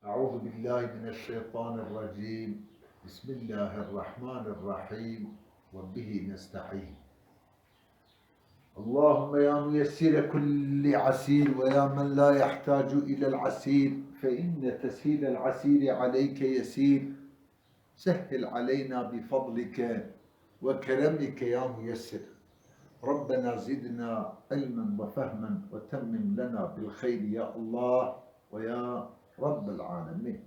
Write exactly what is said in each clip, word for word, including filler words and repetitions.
أعوذ بالله من الشيطان الرجيم. بسم الله الرحمن الرحيم. وبه نستعين. اللهم يا ميسر كل عسير، ويا من لا يحتاج إلى العسير، فإن تسهيل العسير عليك يسير. سهل علينا بفضلك وكرمك يا ميسر. ربنا زدنا علما وفهما وتمم لنا بالخير يا الله ويا رب العالمين.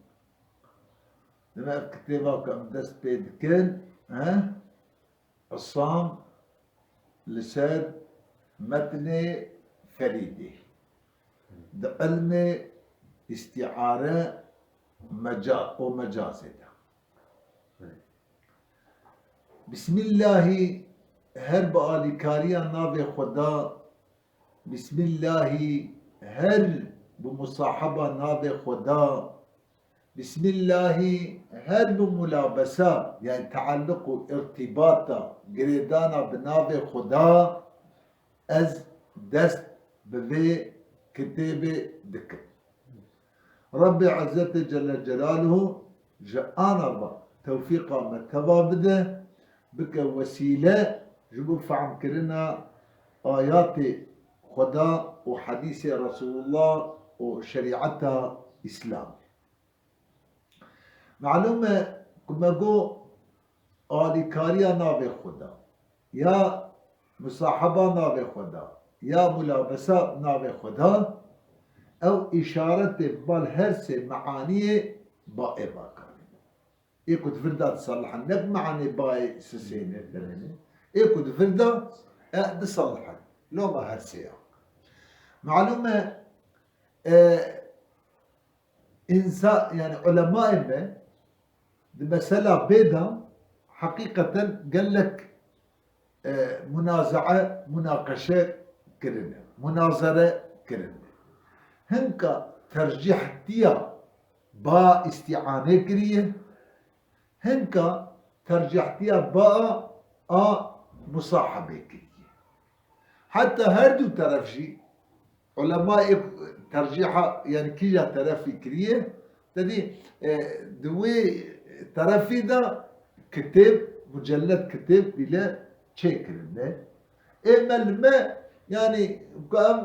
Dime ev kitêba ku em dest pê dikin, he? Isam li ser metnê Ferîdê. Di ilmê îstîare meca-, û mecazê de. Bismillahî her bi alîkariya navê Xweda. Bismillahî her bi musaheba navê Xweda. Bismillahî her bi mulabesa, yani tealluq û irtibata, girêdana bi navê Xweda ez dest bi vê kitêbê dikim. Rabbê Ezzetê Celle Celaluhu ji ana ve tewfîqa me teva bide, bike wesîle ji bo fehmkirina ayatê Xweda û hedîsê Resulullah û şerîeta Îslamê. Malûm e ku me got alîkariya navê Xweda, ya musaheba navê Xweda, ya mulabesa navê Xweda, ew îşaretê bal her sê meaniyê ba ê bakarê. Ê ku di vir de diselihin, ne bi meanê bayê sisênê derêne. Ê ku di vir de, e, diselihin. Loma her sê ya. Malûm e, e, însa-, yani ulemayê me di mesela bê de heqîqeten gelek, e, munazaa, munaqeşe kirine, munazere kirine. Hinka tercîhtiya ba îstîanê kiriye, hinka tercîhtiya ba a musahebê kiriye. Heta her du teref jî ulemayê tercîha, yani kîja terefî kiriye, te dî, e, di wê terefî de kitêb, mucellet kitêb bîle çêkirine. Ê me li me, yani ku em,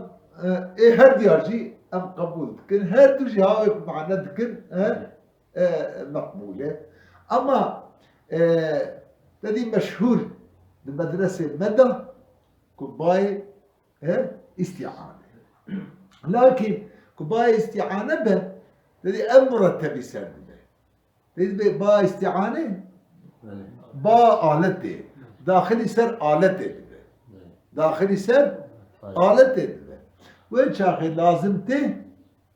e, ê her diya jî em qebûl dikin, her du jî ha wê ku mane dikin, e, e, meqbûl e. Ama, e, te dî meşhûr di medresê me de ku bayê, e, îstîane. Lakin ku bayê îstîane be, te dî ev murettebî ser dibe. Te dî ba îstîane, Belê. Ba aletê. Daxilî ser aletê dibe. Belê. Daxilî ser Belê. Aletê dibe. Wê çaxê lazim tê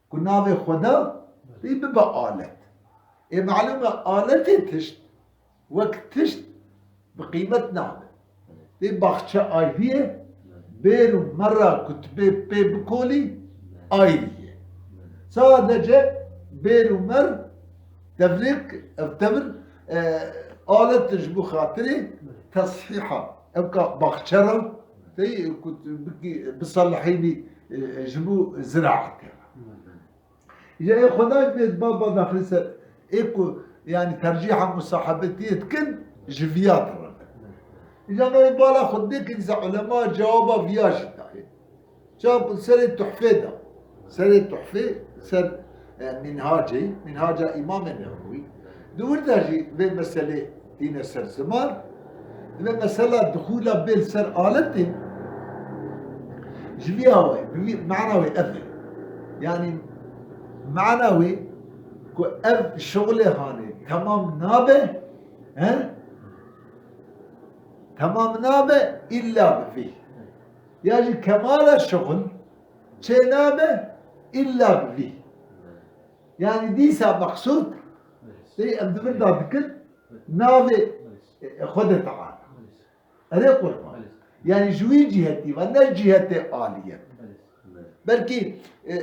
ku navê Xweda tê bibe alet. Ê malûm e aletê tişt wek tişt bi qîmet nabe. Tê baxçe ayrî ye, bêr û mera ku tu pê, pê bikolî ayrî ye. Sadece bêr û mer, tevrik, ev tevir, e, alet ji bo xatirê teshîha. Ev ka baxçe re, tê ku tu bikî, biselihînî, e, ji bo ziraetê re. Îja ê Xweda ji bê baba daxilî ser ê ku, yani tercîha musahebetiyê dikin, ji viya direvin. Îja me bala xwe dikî, dîsa ulema cewaba viya jî dayê. Çawa ku serê Tuhfê de, serê Tuhfê, ser, e, Minhacê, Minhaca Îmamê Newewî, di wir de jî vê meselê tîne ser ziman. Dibe mesela dixûla bê li ser aletê, ji vî awayî, bi vî, mana wê ev e. Yanî mana wê ku ev şixulê hanê temam nabe, he? Temam nabe îlla bi vî. Ya jî kemala şixul çê nabe îlla bi vî. Yanî dîsa meqsûd, tê em di vir de dikin navê, e, Xwedê Teala. Erê qurban. Yanî ji wî cihetî ve, ne cihetê aliyet. Belkî, e,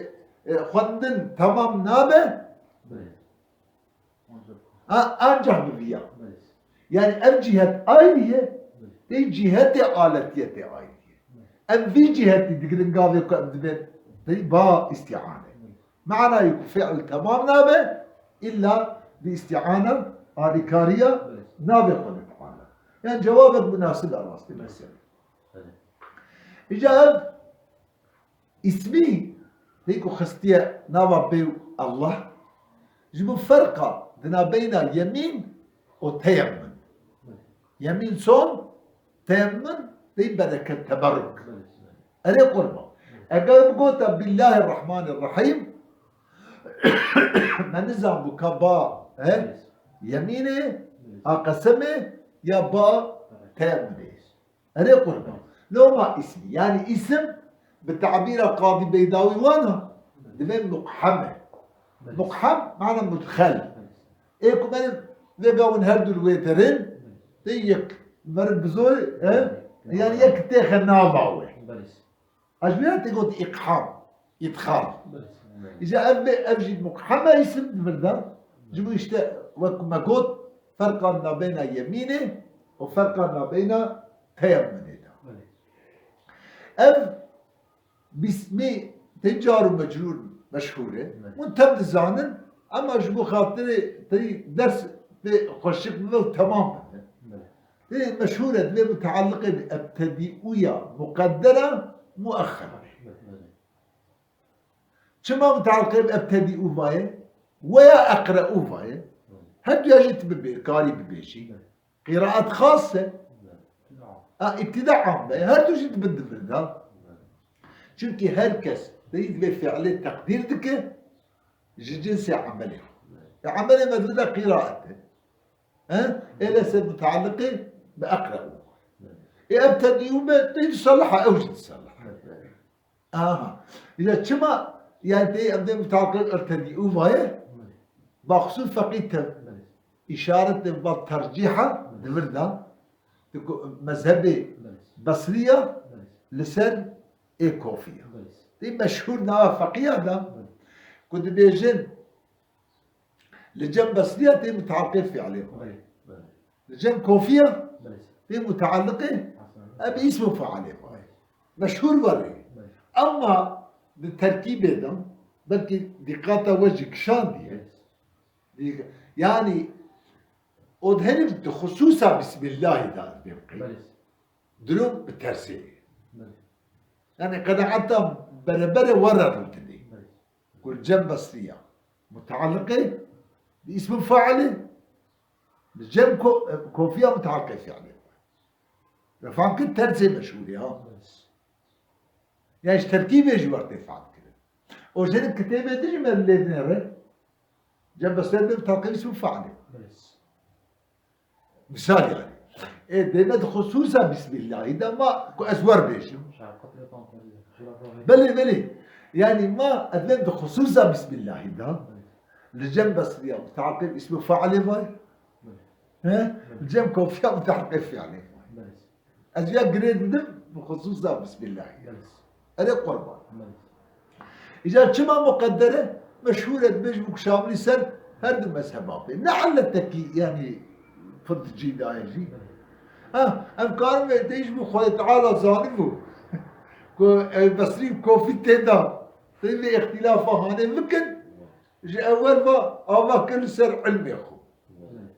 e, xwendin temam nabe, ha, ancak bi viya. Yanî ev cihet ayrî ye, tê cihetê aletiyetê ayrî ye. Em vî cihetî digirin gavê ku em dibên, tê ba îstîane. Manayê ku fiil temam nabe, îlla bi îstîana, alîkariya navê Xwedê Teala. Yani cewabek munasib e rastî mesela. Îca ev îsmî, hê ku xistiye nava pê û Allah, ji bo ferqa di nabeyna yemîn û teyemmin. Yemîn son, teyemmin, dey bereket, teberruk. Erê qurban. Eger bigota Billahirrahmanirrahim, me nizanbû ka ba, he? Yemînê, a qesemê, ya ba teyemminê. Erê qurban. Loma îsmî. Yani îsim bi tabîra Qadî Beydawî wana dibe muqhem e. Muqhem mana mudxel. Ê ku me vê gavin her du li wê derin, tê yek meriv bizorê, he? Yani yek têxe nava wê. Belê. Ez vê tê got îqham, îdxal. Îca ev bê, ev jî muqhem e îsim di vir de. Ji bo işte wek me got, ferqa nabeyna yemînê û ferqa nabeyna teyemminê de. Belê. Ev bîsmî tê car û mecrûr meşhûr e. Belê. Hûn tev dizanin, ema ji bo xatirê te ders pê xweşik bibe û temam bibe. Belê. Tê meşhûr e, divê mutealliqê bi ebtedîûya muqeddera muexxera. Belê. Çima mutealliqê bi ebtedîû vaye? Weya eqreû vaye. Her duya jî tu bibê, karî bibêjî. Qîraet xas e. A, îbtîda am be. Her du jî dibin di vir de. Çimkî her kes deyî divê fiilê teqdîr dike ji cinsê emelê. E, emelê me di vir de qîraet e. He? Ê lê ser mutealliqê bi eqreû. Ê ebtedîû be, tê disaliha, ew jî disaliha. Aha. Île çima, yani tê em dê mutealliqê ebtedîû vaye? Baxsû feqî te îşaret de va tercîha di vir de. Di ku mezhebê Besriya li ser ê Kofiya. Tê meşhûr nava feqiya de ku dibêjin Li cem Besriya tê mutealliqê fiilê xwe. Belê, belê. Li cem Kofiya Belê. Tê mutealliqê Hasan. Ev îsm û fiilê xwe. Belê. Meşhûr werê. Belê. Emma di terkîbê de belkî dîqata we jî kişandiye. Belê. Dî-, yani o di hinek di xusûsa Bismillahî de dibê qey. Belê. Durum bi tersê. Belê. Yani qenaeta berebere we re rûdinê. Belê. Ku li cem Besriya mutealliqê bi îsm û failê, li cem ko-, kofiya mutealliqê fiilê. Ve fam kir tersê meşhûrê ha. Yani ji terkîbê jî wextê fam kirin. O jêr kitêbê din jî me lê dinêre. Cem Besriya bi mutealliqê îsm û failê. Misal yani. Ê, dê me di xusûsa Bismillahî de ma ku ez wer bêjim. Belê, belê. Yani ma ez dê di xusûsa Bismillahî de li cem Besriya muteaqib îsm û failê vay. He? Li cem kofiya muteaqib fiilê vay. Ez ya girê didim bi xusûsa Bismillahî. Erê qurban. Îcar çima muqedder e? Meşhûr e, dibêjin ku şamilî ser her du mezheba pê. Ne illetekî, yani, pir di cî de ye jî. Ha, em karin vê tê ji bo Xwedê Teala zanibû ku ew Besrî û Kofî tê de, tê vê îxtîlafa hanê bikin, ji ewel ve ava kir li ser ilmê xwe.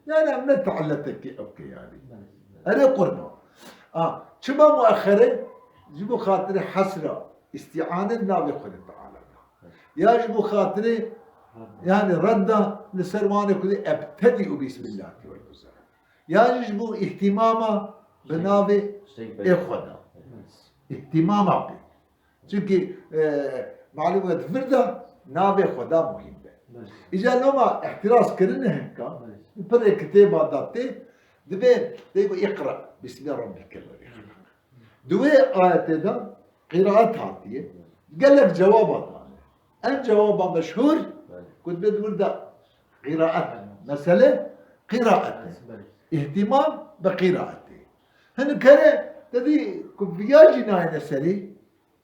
Yani em ne taalletekî ew ke yani. Erê qurban. A, çima muexxere? Ji bo xatirê hesra, îstîane navê Xwedê Teala da. Ya ji bo xatirê, yani redda li ser wanê ku dê ebtedî û bîsmillah tê werguzar. Ya jî ji bo îhtîmama bi navê ê Xweda. Îhtîmama pê. Çimkî, e, malûm e, di vir de navê Xweda muhîm be. Belê. Îcar loma îhtiraz kirine hinka, belê, pirê kitêba de tê, dibê, tê ku "Îqra, bismî rabbîkel lezî xelaq." Di wê ayetê de qîraet hatiye, gelek cewaba dane. En cewaba meşhûr, belê, ku dibê di vir de qîraet, belê, mesele qîraet e. Belê. Îhtimam bi qîraetê. Hinek here, te dî ku viya jî nayêne serê,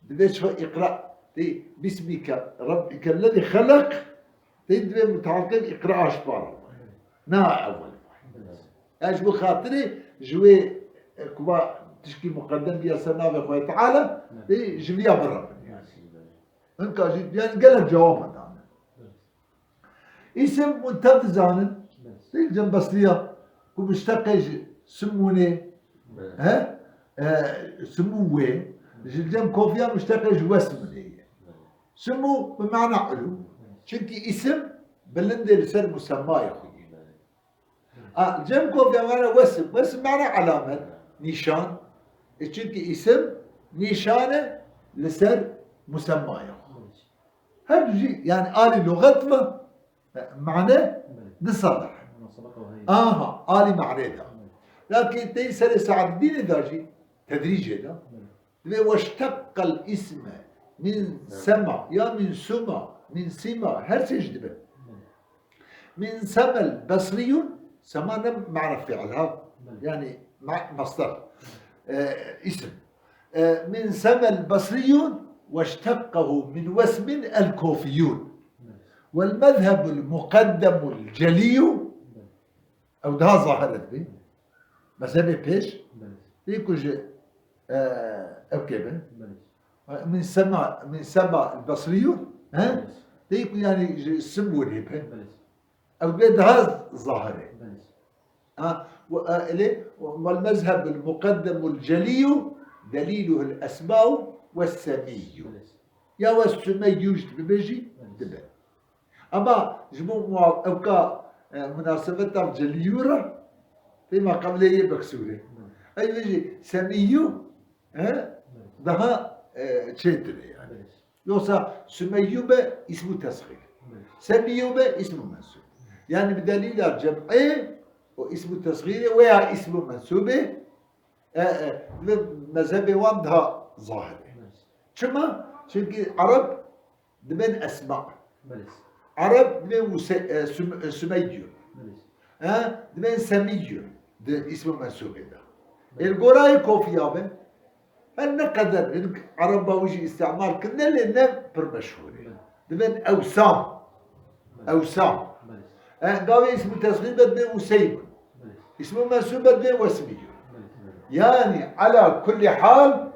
Divê çi "Îqra", tê "Bismike Rabbike lezî xelaq", tê divê mutaliqên "Îqra" ji para. Na ewel. Ya ji bo xatirê ji wê, e, ku va tişkî muqeddem biya ser navê Xwedê Teala, tê ji viya birevin yani. Hinka jî yani gelek cewaba dane. Îsim hûn tev dizanin. Belê. Tê li cem Besriya ku muşteqê ji simûnê, Belê. he? E, simûn wê. Ji cem Kofiya muşteqê ji wesmûnê ye. Belê. Simû bi mana ulû. Belê. Çimkî îsim bilindê li ser musemmayê xwe ye. Belê. A, cem Kofiya mana wesm. Wesm mana alamet, Belê. nîşan. E, çimkî îsim nîşan e li ser musemmayê xwe. Belê. Her du jî, yani alî luxet ve, e, mane Belê. di sala. Aha, alî mane de. Belê. Lakin tey serê Sa'dînê de jî, tedrîcê de. Belê. Divê weşteqqel isme min Belê. sema, ya min suma, min sima, her sê jî dibe. Belê. Min semel besriyun, sema ne mana fiil ha. Belê. Yani ma-, masdar. Belê. E, isim. E, min semel besriyun weştekkehu min wesmin el kofiyun. Belê. Vel mezhebul muqaddemul celiyu. Belê. Ew daha zahir dibe. Mezhebê pêş. Belê. Tê ku ji, e, ew kê be. Belê. Min sema, min sema el besriyun. He? Belê. Tê ku yani ji sim wurî be. Belê. Ew bê daha zahir e. Belê. Ha, we, e, elê, vel mezhebul muqaddemul celiyu deliluhul esma'u ve semiyyu. Belê. Ya ve sümeyyu jî bibêjî, Belê. dibe. Ama ji bo mua-, ewka, e, munasebeta celiyû re, pê ma qebilê yê Beksûrê. Belê. Ey bêjî semiyyu, He? Belê. Daha, e, çêtir e yani. Belê. Yoksa Sümeyyu be ismu tesxîr. Belê. Semiyyu be ismu mensûb. Yani bi delîla cem'ê û ismu tesxîrê veya ismu mensûbê, e, e, ve mezhebê wan daha zahir e. Belê. Çima? Çünkü Arap dibên esma. Belê. Ereb dibên Wuse-, e, Süm-, e, Sümeyyu. Belê. He? Dibên Semiyyu di îsm û mensûbê de. Belê. Êr gorayê kofiya be, her ne qeder hin Ereba wî jî îstîmal kirine, lê ne pir meşhûr e. Belê. Dibên Ewsam. Belê. Ewsam. Belê. E, gavê îsm û tesxîr be dibên Useym. Belê. Îsm û mensûb be dibên Wesmiyyu. Belê. Yani, ala kulli hal,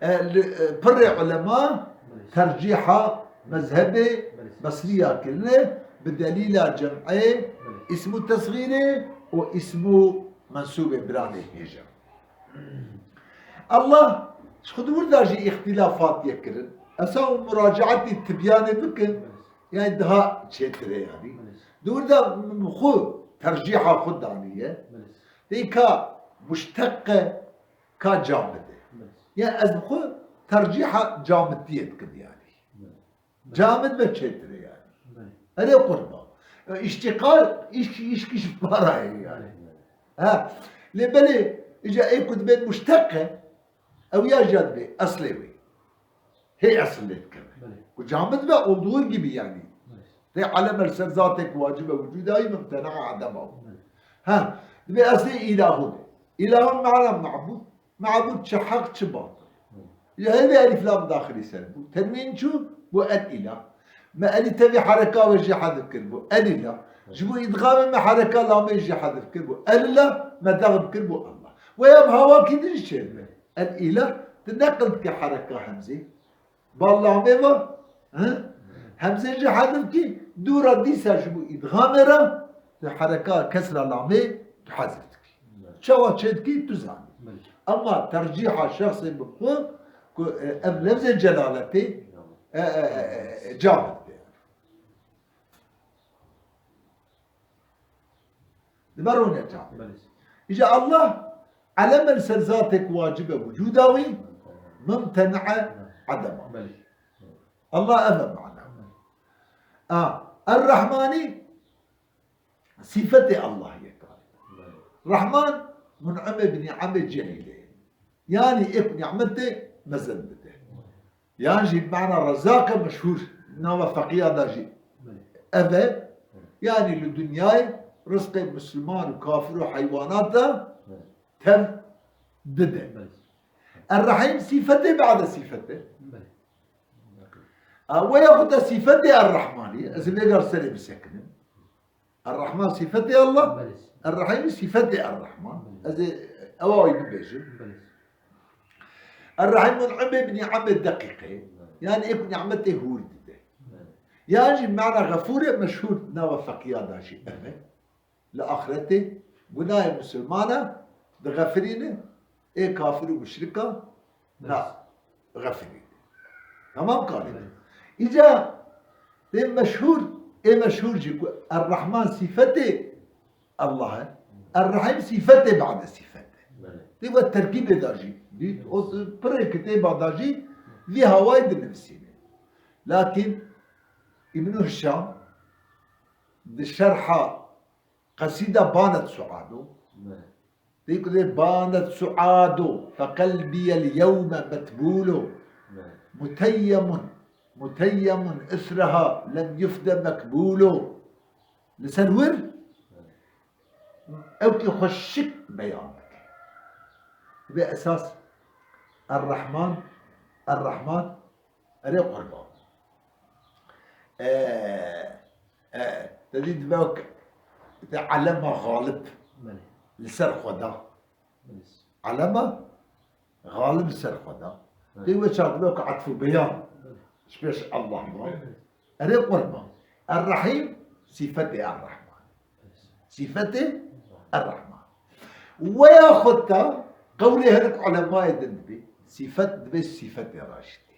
Belê. E, li, e, pirrê ulema Belê. tercîha mezhebê Belê. Besriya kirine bi delîla cem'ê Belê. îsm û tesxîrê û îsm û mensûbê biranê hêja. Allah ji xwe di wir de jî îxtîlafat ye kirin. Esa û muracaetî tibyanê bikin, Belê. yani daha çêtir e yani. Belê. Di wir de min xwe tercîha xwe daniye. Belê. Dê ka muşteq e, ka camid e. Belê. Yani ez bi xwe tercîha camidiyê dikim yani. Belê. Camid be çêtir e yani. Belê. Erê qurba. E, îştiqal, îşk, îşk, îşk para ye yani. Belê. Ha. Lê belê, îca ê ku dibên muşteq e, ew ya jî ya dibê eslê wê. Hê esil lê dikeve. Belê. Ku camid be olduğu gibi yani. Belê. Tê alem el ser zatê ku wacibe vücuda wî mumtena adema. Belê. Ha, dibê eslê îlahu be. Îlahu mana mabûd. Mabûd çi heq çi batıl. Belê. Ya hevê elîf lam daxilî ser bû. Tenwîn çû, bû el îlah. Me elî tevî hereka we jî hedif kir bû. El îlah. Belê. Ji bo îdgamê me hereka lamê jî hedif kir bû. El îlah, me dexm kir bû Allah. Weya bi hawakî din jî çêdibe. El îlah, tu neqil dike hereka hemzê. Bal lamê ve, he? Hemzê jî hedif kî, dû re dîsa ji bo îdgamê re, tu hereka kesra lamê tu hezif dikî. Çawa çêdikî, tu zanî. Belê. Ema tercîha şexsê bi xwe, ku, e, ev lefzê celaletê, e, e, e, e, cam dike. Dibe rûneta. Belê. Îca Allah elem el ser zatê ku wacib e wucuda wî, mumtena edema. Belê. Allah ev e mana. A, Er-Rahmanî sîfetê Allah ye. Belê. Rahman mun'imê bi nî'emê celîlê. Yanî ê ku nî'metê mezin dide. Yan jî bi mana Rezaq e meşhûr, nava feqîya de jî Belê. ev e. Belê. Yanî li dinyayê rizqê misliman û kafir û heywanat de Belê. tev dide. Belê. Er-Rehîm sîfetê bade sîfet e. Belê. A, weya xwe de sîfetê Er-Rehmanî, ez ê vêga serê bisekinim. Er-Rehman sîfetê Allah, Belê. Er-Rehîm sîfetê Er-Rehman. Belê. Ez ê ewa wî bibêjim. Belê. Er-Rehîm mun'imê bi nî'emê deqîqê. Belê. Yani ê ku nî'metê hûr dide. Belê. Yan jî mana Xefûrê meşhûr nava feqiya da jî ev e. Li axretê gunahê misilmana dixefirîne, ê kafir û muşrika na xefirîne. Tamam kalê. Îca tê meşhûr, ê meşhûr jî ku Er-Rehman sîfetê Allah e. Er-Rehîm sîfetê bade sîfet e. Belê. Tê ve terkîbê da jî. Dît, o pirê kitêba da jî vî hawayê dinivîsîne. Lakin Îbnû Hişam di şerha qesîda Banet Suado. Belê. Tê ku dê Banet Suado, feqelbî el yewme metbûlo. Belê. Muteyyemun, muteyyemun isreha lem yufde mekbûlo. Li ser wir ew kê xweşik beyan dike. Dibê esas Er-Rehman, Er-Rehman, erê qurban. E, e, te dî dibe wek te elema xalib Belê. Li ser xwe da. Belê. Elema xalib li ser xwe da. Belê. Tê wê çax dibe wek etfû beyan. Belê. Ji pêş Allah ma. Belê. Erê qurban. Er-Rehîm sîfetê Er-Rehman. Sîfetê Er-Rehman. Weya xwe ta qewlê hinek ulemayê din dibê, sîfet dibê sîfetê raştê.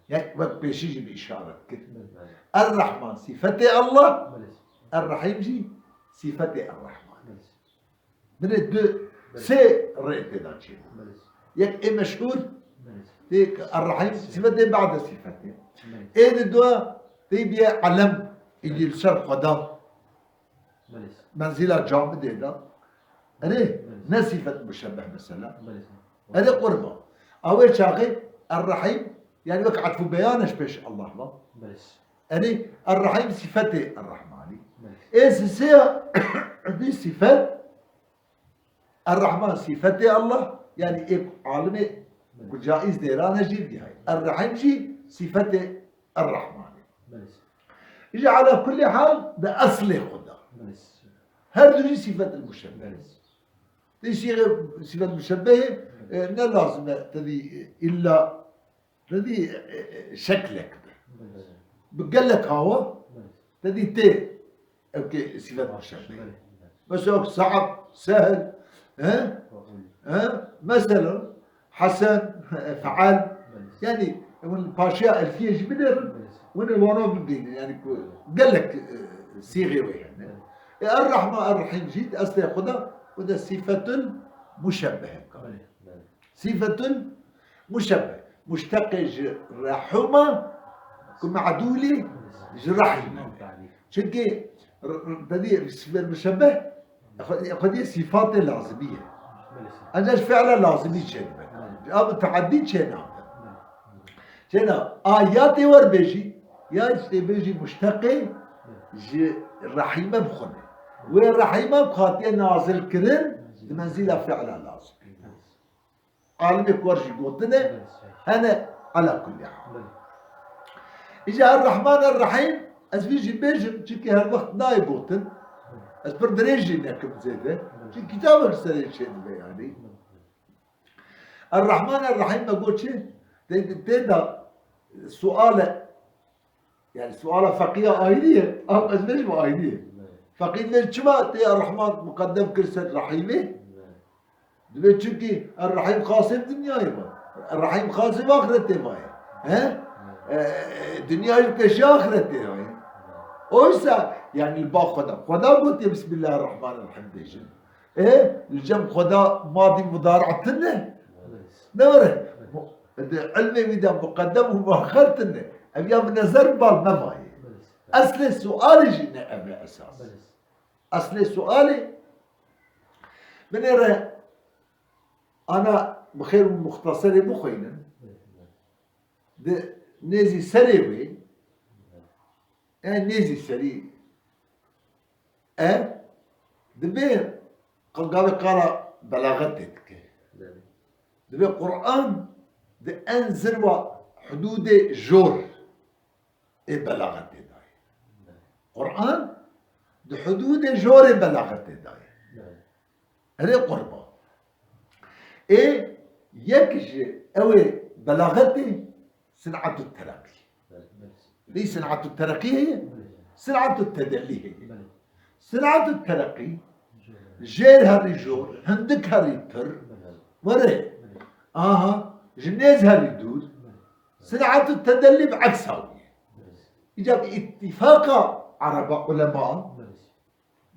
Yani wek pêşî jî bi işaret kir. Er-Rehman sîfetê Allah, Er-Rehîm jî sîfetê Er-Rehman. Binê du, sê rê tê da çêbû. Yek ê meşhûr, tê Er-Rehîm sîfetê bade sîfetê. Ê di dua tê biye elem, îdî li ser xwe da. Menzîla camidê de. Erê, ne sîfet muşebbeh mesela. Erê qurba. Awê çaxê Er-Rehîm, yani wek etfû beyan e ji pêş Allah va. Erê, Er-Rehîm sîfetê Er-Rehmanî. Ê sisê ya, vî sîfet, Er-Rehman sîfetê Allah, yani ê alimê ku caiz dêrane jî vî hay. Er-Rehîm jî sîfetê Er-Rehmanê. Ji ala kulli hal di eslê xwe de. Her du jî sîfet muşebbeh. Tê sîxe sîfet muşebbehê, e, ne lazim e tevî, e, illa tevî, e, e, şeklek be. Bi gelek hawa tevî tê ew kê sîfet muşebbehê. Mesela sa'b, sehl, he? He? Mesela Hesen, feal. Yani, hûn paşiya elfiyê jî binêrin, hûn ê wana bibînin. Yani, ku gelek, e, sîxê wê hene. E, Er-Rehman, Er-Rehîm jî di eslê xwe de, xwe de sîfetul muşebbeh e. Sîfetul muşebbeh. Muşteqê ji rehûma, ku me'dûlî ji rehîm e. Çunkî r-, r-, tevî sîfet muşebbeh, Xwediyê sîfatê lazimî ye. Ancak ji fiila lazimî çêdibe. A mutaeddî çênabe. Çêna, a ya tê wer bêjî, ya tê bêjî muşteqê ji rehîme bi xwe ne. Wê rehîme ku hatiye nazil kirin, di menzîla fiila lazimî. Alimê ku wer jî gotine, hene ala kullî hal. Îca Er-Rehman Er-Rehîm, ez vî jî bêjim, çunkî her wext nayê gotin. Ez pir dirêj jî nekim zêde. Çunkî kitabek serê çêdibe yanî. Er-Rehman Er-Rehîm me got çi? Tê, tê de sual e. Yani suala feqiya ayrî ye, ew ez bêjim ayrî ye. Feqî dibê çima tê Er-Rehman muqeddem kir ser Rehîmê? Dibê çunkî Er-Rehîm xasê dinyayê ma. Er-Rehîm xasê axretê ma ye. He? E, e, dinya jî pêşiya axretê ma ye. Oysa, yani li ba Xweda. Xweda gotiye Bismillahirrahmanirrahîm bêjin. E, li cem Xweda madî mudari'a tune? Ne were? Di ilmê wî de muqeddem û muaxer tune. Ev ya bi nezer bal me mayê. Eslê sualê jî ne ev e esas. Eslê sualê binêre ana bi xêr û muxteserê bixwînin. Di nêzî serê wê, e, nêzî serî e, dibê qal-, gavê qala belaxetê dike. Dibê Quran di en zirva hudûdê jor ê belaxetê dayê. Quran di hudûdê jorê belaxetê dayê. Erê qurban. Ê yek ji ew ê belaxetê sin'etut tereqî. Lê sin'atu tereqî heye, sin'atu tedellî heye. Sin'atu tereqî jêr herî jor, hindik herî pir, were. Aha, ji nêz herî dûr. Sin'atu tedellî bi eksa wî ye. Îca bi îtîfaqa ereba ulema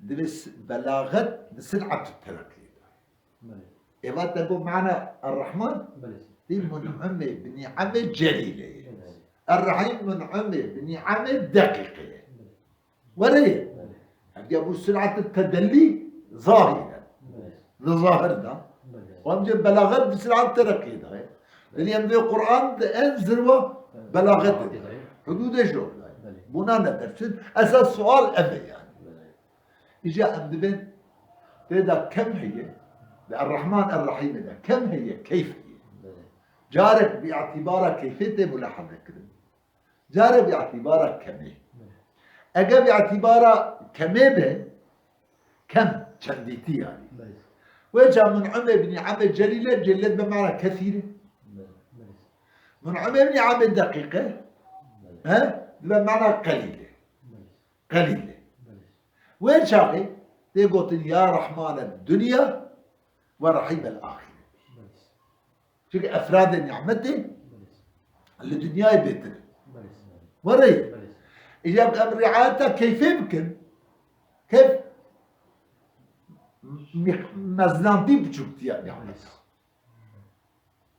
divê s-, belaxet bi sin'atu tereqî de. Eva te got mana Errahman, tî mun'imê bi nî'emê celîle ye. Errahîm mun'imê bi nî'emê deqîqe ye. Were ye. Hevdiya bû sin'atu tedellî zahîr e. Di zahir de. Wan cê belaxet bi sin'at tereqî de ye. Dilê em vê Qur'an di en zirwa belaxetê de ye. Hudûdê jor de ye. Bûna ne dersin. Esas sual ev e yani. Îca em dibên tê de kem heye, di Errahman Errahîmê de kem heye, keyf heye. Carek bi îtîbara keyfê tê mulaheze kirin. Carek bi îtîbara kemê. Ege bi îtîbara kemê be, kem, çendîtî yani. Wê ça mun'imê bi nî'emê celîle, celîle dibe mana kesîre. Mun'imê bi nî'emê deqîqe, he? Dibe mana qelîle. Qelîl e. Wê çaxê tê gotin ya Rehmane dunya ve Rehîmel axîret. Çunke efradê nîmetê li dinyayê bêtir in. Were ye. Îca em riayeta keyfê bikin. Keyf mi-, mezinantî biçûktiya nîmeta.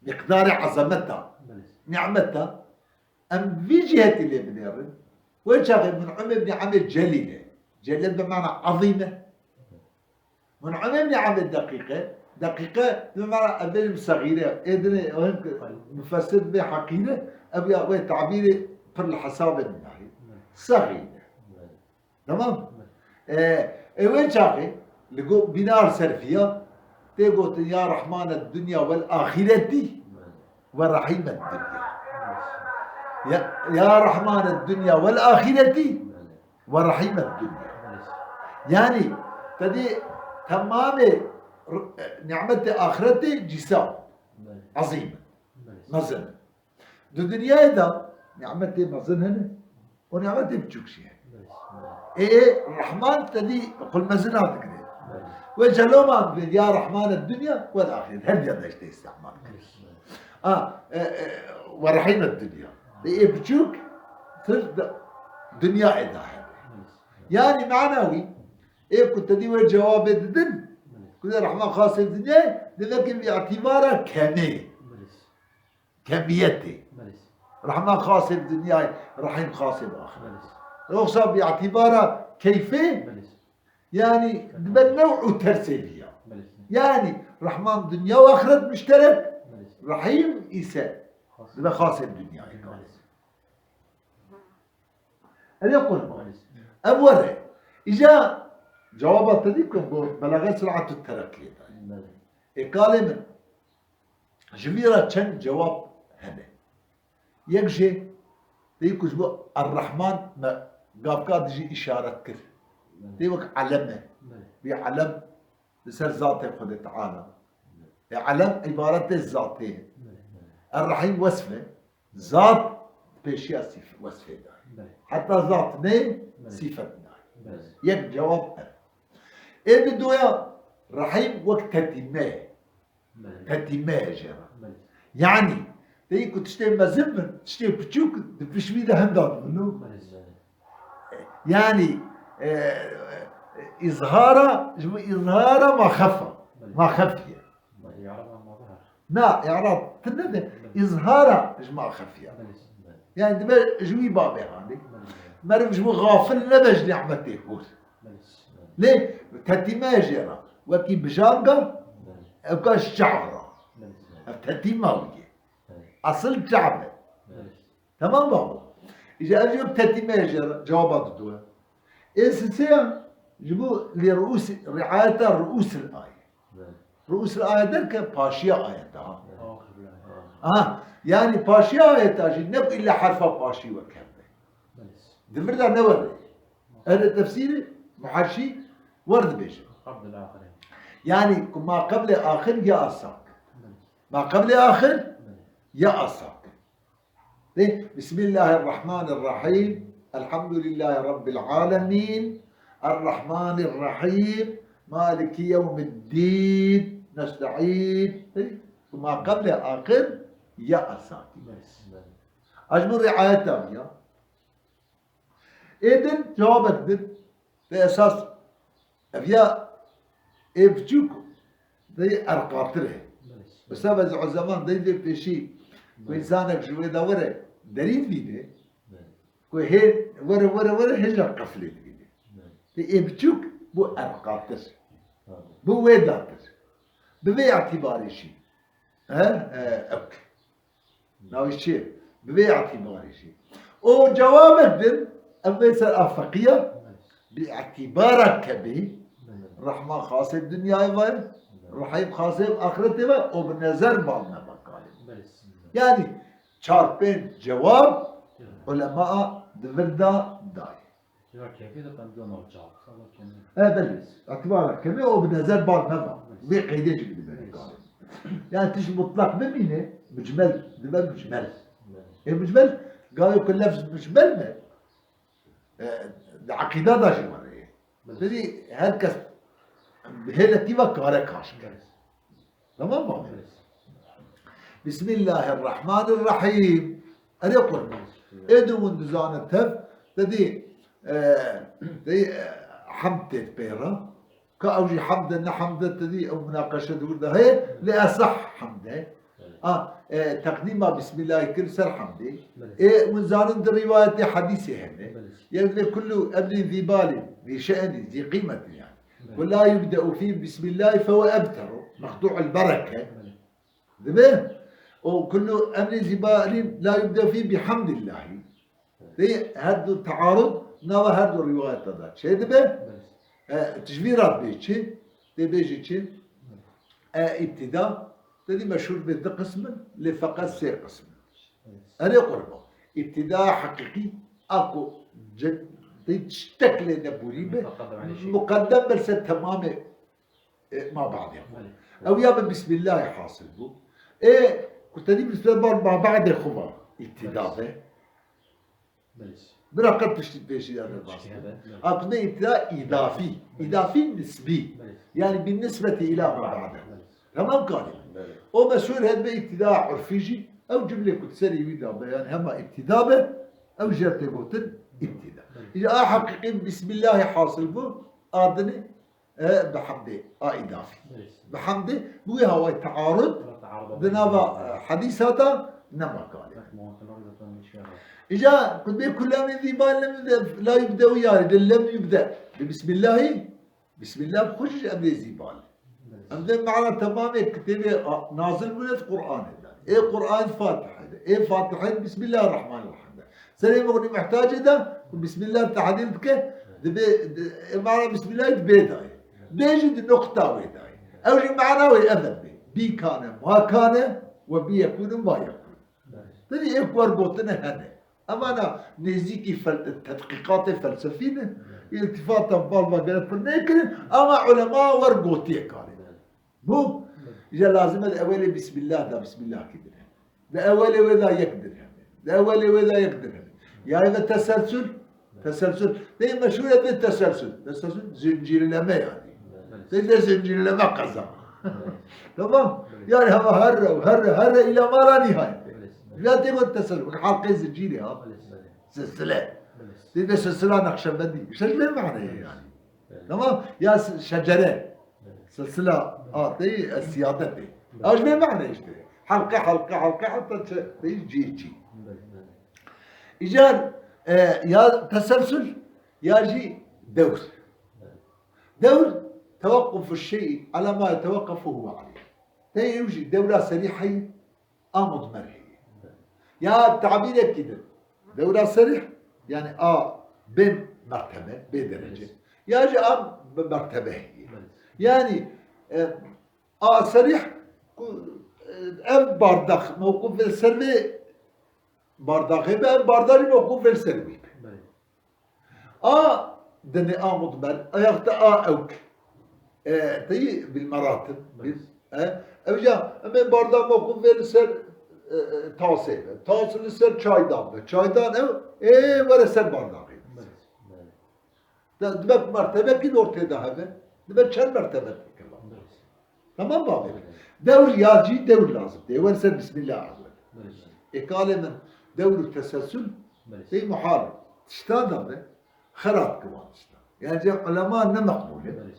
Miqdarê ezemeta, nîmeta, em vî cîhetî lê binêrin. Wê çaxê mun'imê bi nî'emê celîl e. Celîl bi mana ezîm e. Mun'imê bi nî'emê deqîqe, deqîqe bi mana ev bêjim sexîre. Ê dinê, ew hin mufessir bê heqîre, ev ya wê tabîrê pir li hesabê min nayê. Sexîre. Tamam? E, e, wê çaxê li go-, bînar serfiya tê gotin ya Rehmane dunya wel axîretî ve Rehîme dunya. Ya, ya Rehmane dunya wel axîretî ve Rehîme dunya. Yani te dî temamê r-, e, nîmetê axretê cîsa ezîm in. Mezin in. Di dinyayê de nîmetê mezin hene û nîmetê biçûk jî hene. Ê, ê, Rehman te dî xwe li mezina digire. Wê celoman bê ya Rehmane dunya wel axîret. Her diya de işte îstîmal kir. A, e, e, ve Rehîme dunya. Ê, ê biçûk sirf de, dinyayê de hene. Yani mana wî, ê ku te dî wê cewabê didin, ku de Rehman xasê dinyayê, demek ki bi îtîbara kemê. Kemiyetê. Belê. Rehman xasê bi dinyayê, Rehîm xasê bi axiret. Belê. Yoksa bi îtîbara keyfê, Belê. Yani dibe new û tersê viya. Belê. Yani Rehman dinya û axiret muşterek, Belê. Rehîm ise Xas. Dibe xasê bi dinyayê. Belê. Erê qurban. Belê. Ev were. Îca cewaba te dî ku belaxet sur'atu tereqiyê dayê. Belê. Ê kalê min, ji vî re çend cewab hene. Yek jê, tê ku ji bo Er-Rehman me gavka dijî îşaret kir. Tê wek elem e. Belê. Vî elem li ser zatê Xwedê Teala. E, elem îbaret e zatê. Belê. Er-Rehîm wesf e. Zat pêşiya sîf-, wesfê dayê. Belê. Heta zat neyê, Belê. Sîfet nayê. Belê. Yek cewab ev. Ê bi doya Rehîm wek tetîme ye. Belê. Tetîme ye jê re. Belê. Yani, deyî ku tiştê mezin bin, tiştê piçûk di pişt wî de henda dibin, no? Belê. Yani, e, îzhara, ji bo îzhara ma xefa. Belê. Ma xefiye. Belê, ya Rab, ma zahar. Na, î'rab tune de, Belê. Îzhara ji ma xefiya. Belê. Yani dibe ji wî babê hanê. Belê. Meriv ji bo xafil nebe ji nîmetê hûr. Belê. Lê tetîme jê re, wekî bijanga, Belê. Ew ka ji çav re. Belê. Ev tetîma wî ye. Belê. Esil çav e. Belê. Tamam babo. Îca ev yok tetîme jê re, cewaba didoye. Ê sisêyan ji bo lê ruus, riayeta ruusil ayet. Belê. Ruusil ayet derken paşiya ayet ha. Belê. Aha. Yani paşiya ayeta jî ne illa herfa paşî wek hev be. Belê. Di vir de ne were. Ehlê tefsîrê muhaşî wer dibêje. Qabl axir. Yani ku ma qeblê axir ya asak. Belê. Ma qeblê axir Belê. Ya asak. Dê, Bismillahirrahmanirrahim. Elhamdülillahi Rabbil alemin. Errahmanirrahim. Maliki yevmiddin. Nesta'in. Dê, ma qeble axir ya esakî. Ajmû riayeta ya. Ê din cewabek din. Dê esas ev ya ê biçûk dê erqatir e. Mesela ez o zaman dê vê pêşî ku însanek ji wê de were derî dibîne, ku hê were, were, were hêja qeflê dibîne. Dê ê biçûk bû erqatir. Bû wê datir. Bi vê etibarê jî. He? E, ok. Navê çi? Bi vê etibarê jî. O cewabek din, em vê ser a feqiya, bi etibara kebî, Rehman xasê dinyayê ve, Rehîm xasê axiretê ve, o bi nezer bal neva kalê. Yani, çar pênc cewab ulema di vir de dayê. Ya kevê de qebla navçe. Sala kemê. E, belê. Etibara kemê o bi nezer bal neva. Vê qeydê jî bidibere kalê. Yani tişt mutlak bimîne, mucmel, dibe mucmel. E, mucmel, gavê ku lefz mucmel be, e, di eqîda da jî were ye. Belê. Belê her kes bi hêletî ve kare kaş bike. Belê. Tamam mı? Bismillahirrahmanirrahim. Erê qurban. Ê di hûn dizane tev, te dî, e, te dî, e, hemd tê pê re. Ka ew jî hemd e, ne hemd e, te dî ew münaqeşe di wir de heye, lê esah hemd e. A, e, teqdîma Bismillahî kir ser hemdê. Belê. Ê hûn zanin di rîwayetê hedîsê hene. Belê. Yek vê kullu emrin zî balin, zî şe'nin, zî qîmetin yani. Belê. Ve la yubde'u fî Bismillahî fehuve ebteru. Meqtû'ul bereke. Belê. Dibe? O kullu emrin zî balin la yubde'u fî bihamdillahî. Dê her du tearud nava her du rîwayeta de çê dibe. Belê. E, tijvîrat bê çi? Dê bêjî çi? E, îbtîda, te dî meşhûr bê du qism in, lê feqet sê qism in. Erê qurba. Îbtîdaya heqîqî a ku ce-, dê tiştek lê nebûrî be, muqeddem be ser temamê, e, ma ba'dê xwe. Ew ya bi Bismillahê hasil bû. Ê, ku te dî bi ser ma ba'dê xwe va îbtîda be. Belê. Bira qet tiştî pêşî de Belê, derbas tiştî kir. Hebe, belê. Aslında îbtida îdafî. Belê. Îdafî nisbî. Belê. Yani bin nisbeti ila ma ba'de. Belê. Tamam kalî. Belê. O meşhur hedibe îbtida urfî jî. Ew cümle ku serî wî de be. Yani hema îbtida be. Ew jê tê gotin îbtida. Belê. Îca a heqîqî Bismillahî hasil bû. Adini E, bi hemdê, a îdafî. Belê. Bi hemdê, bi wê hawayê tearud, Tearud di nava, e, hedîsa de nema kalê. Îca, ku dibê kullu emrin zî bal lem yubde, la yubde û yarî, de lem yubde. Bi Bismillahî, Bismillah bi xwe jî emrê zî bal. Belê. Em de mana temamê kitêbê a, nazil bûne di Qur'anê de. Ê Qur'an Fatihe de. Ê Fatihe Bismillahirrahmanirrahim de. Serê mixnî muhtacê de, ku Bismillah tehdîl dike, dibê, di, ê mana Bismillahî di bê dayê. Bê jî di nuqta wê dayê. Ew jî mana wê ev e bê. Bî kane, ma kane, we bî yekûne, ma yekûne. Tevî ê ku wer gotine hene. Emana nêzîkî fel-, tedqîqatê felsefî ne. Îltifata bal ve gere pir nêkirin, ama ulema wer gotiye kare. Bu, îca lazim e di ewelê Bismillah da Bismillah kî dirhem. Di ewelê wê da yek dirhem. Di ewelê wê da yek dirhem. Ya ve teselsül, teselsül. Dê meşhur e bê teselsül. Teselsül zincirleme yani. Dê de zincirleme qeza. Tamam? Yani hava herre, herre, herre ila ma la nihayet. Ya tê got teselsül. Halqê zincirê ha. Silsile. Dê de silsila Nakşebendî. Şeş vê maneyê yani. Tamam? Ya s-, şecere. Silsila a tey, e, siyadetê. Ew ji vê mane işte. Halqe, halqe, halqe, heta çi, tey cî cî. Îcar, e, ya teselsül, ya jî dewr. Dewr, tewekkufu şey'i ala ma yetewekkaf huve aleyh. Tey ew jî dewra serî heye, a mudmer heye. Ya tabîrekî din. Dewra serîh, yani a bê mertebe, bê derece. Ya jî a bi mertebe heye. Yani, e, a serîh ku, e, ev bardax mewqûf vê ser vê bardaxê be, ev bardaxî mewqûf vê ser wî be. A dinê a mudmer, ayakta a ewk. E, teyî bil meratib. Bil, e, ev ja, em ê barda mewqûf vê li ser, e, e, tasê be. Tas li ser çaydan be. Çaydan ew, ê, were ser bardaxê be. Belê, belê. De, dibe ku mertebekî li ortê de hebe. Dibe çend mertebe têkila. Belê. Tamam bavê min. Belê. Dewr ya jî dewr lazim. Tê were ser Bismillah ewel. Belê. Ê kalê min dewr û teselsül Belê. Tê muhal. Tiştan da be. Xerat ki wan tiştan. Yani cem ulema ne meqbul e. Belê.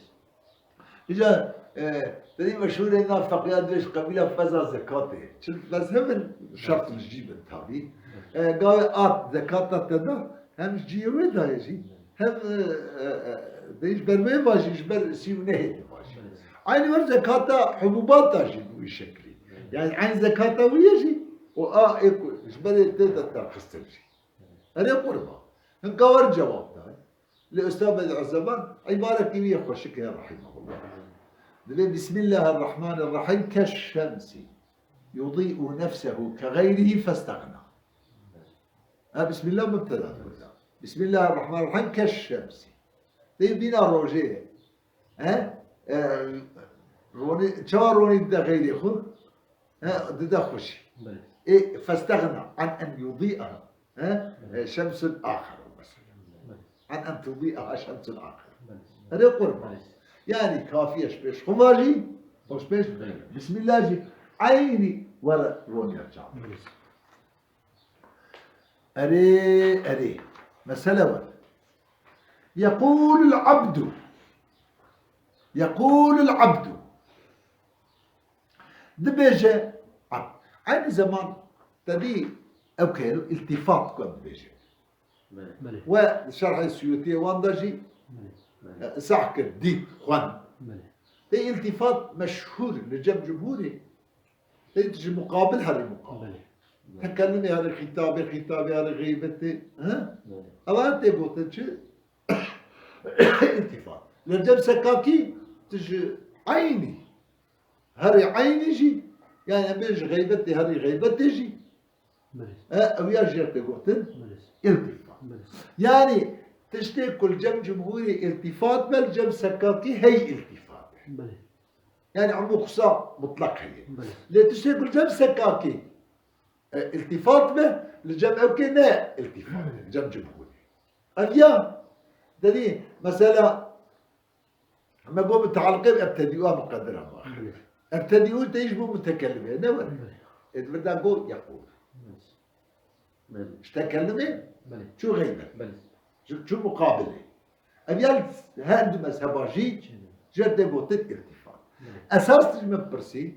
Îca, e, te dî meşhûr e nav feqiya dibêj qebîla feza zekatê. Çil fez hebin şert li jî bin tabî. E, gavê at zekata te da, hem ji ciyê wê dayê jî, hem, e, e, e, de ji ber wê va jî, ji ber sî û nehê de va jî. Aynî wer zekata hububata jî bi wî şeklî. Yani eyn zekata wî ye jî, û a ê ku ji berê tê de derxistin jî. Erê qurba. Hinka wer cewab dayê. Lê Ustaz Bedî Zeman îbarekî wî yê xweşik heye rahimehullah. Dibê Bismillahirrahmanirrahîm keşşemsî yudî'u nefsehu kegeyrihî festexna. Ha, Bismillah mubteda dibêje. Bismillahirrahmanirrahîm keşşemsî. Tê bîna rojê ye. He? E, ronî, çawa ronî dide xeyrê xwe? He, dide xwe jî. Belê. Ê, festexna an en yudî'a. He? Belê. E, şemsun axer mesela. Belê. An en tudî'a şemsun axer. Belê. Erê qurban. Belê. Yani kafiye ji pêş xwe va jî, û ji pêş Belê. Bismillah jî. Eynî were roniya çawa. Belê. Erê, erê. Mesele were. Yeqûlul abdu. Yeqûlul abdu. Dibêje abd. Eynî zeman te dî ew keylo îltîfat ku dibêje. Belê. We li şerhê Suyutiyê wan de jî, Belê. E, seh kir, dît, xwend. Belê. Tê îltîfat meşhûr li cem cumhûrê. Tê ji muqabil herî muqabil. Belê. Tekelumê herî xîtabê, xîtabê herî xeybetê. He? Belê. Ewa tê gotin çi? Îltîfat. Li cem sekakî tu ji eynî. Herî eynî jî, yani em bê ji xeybetê herî xeybetê jî. Belê. E, ew ya jê tê gotin Belê. Îltîfat. Belê. Yani tiştê ku li cem cumhûrê îltîfat be, li cem sekakî hey îltîfat be. Belê. Yani umû xusa mutlaq heye. Belê. Lê tiştê ku li cem sekakî, e, îltîfat be, li cem ewkê ne îltîfat be, li cem cumhûrê. Ev ya, dedî, mesela, me got mutaliqê bi ebtedî û muqedira me. Belê. Ebtedî û te jî bû mutekellimê, ne were? Belê. Ê di vir de got yeqûl. Belê. Ji tekellimê Belê. Çû xeybet. Belê. Çû, çû muqabilê. Ev ya her du mezheba jî Çêne. Jê tê gotin îltîfat. Belê. Esas tu ji min pirsî,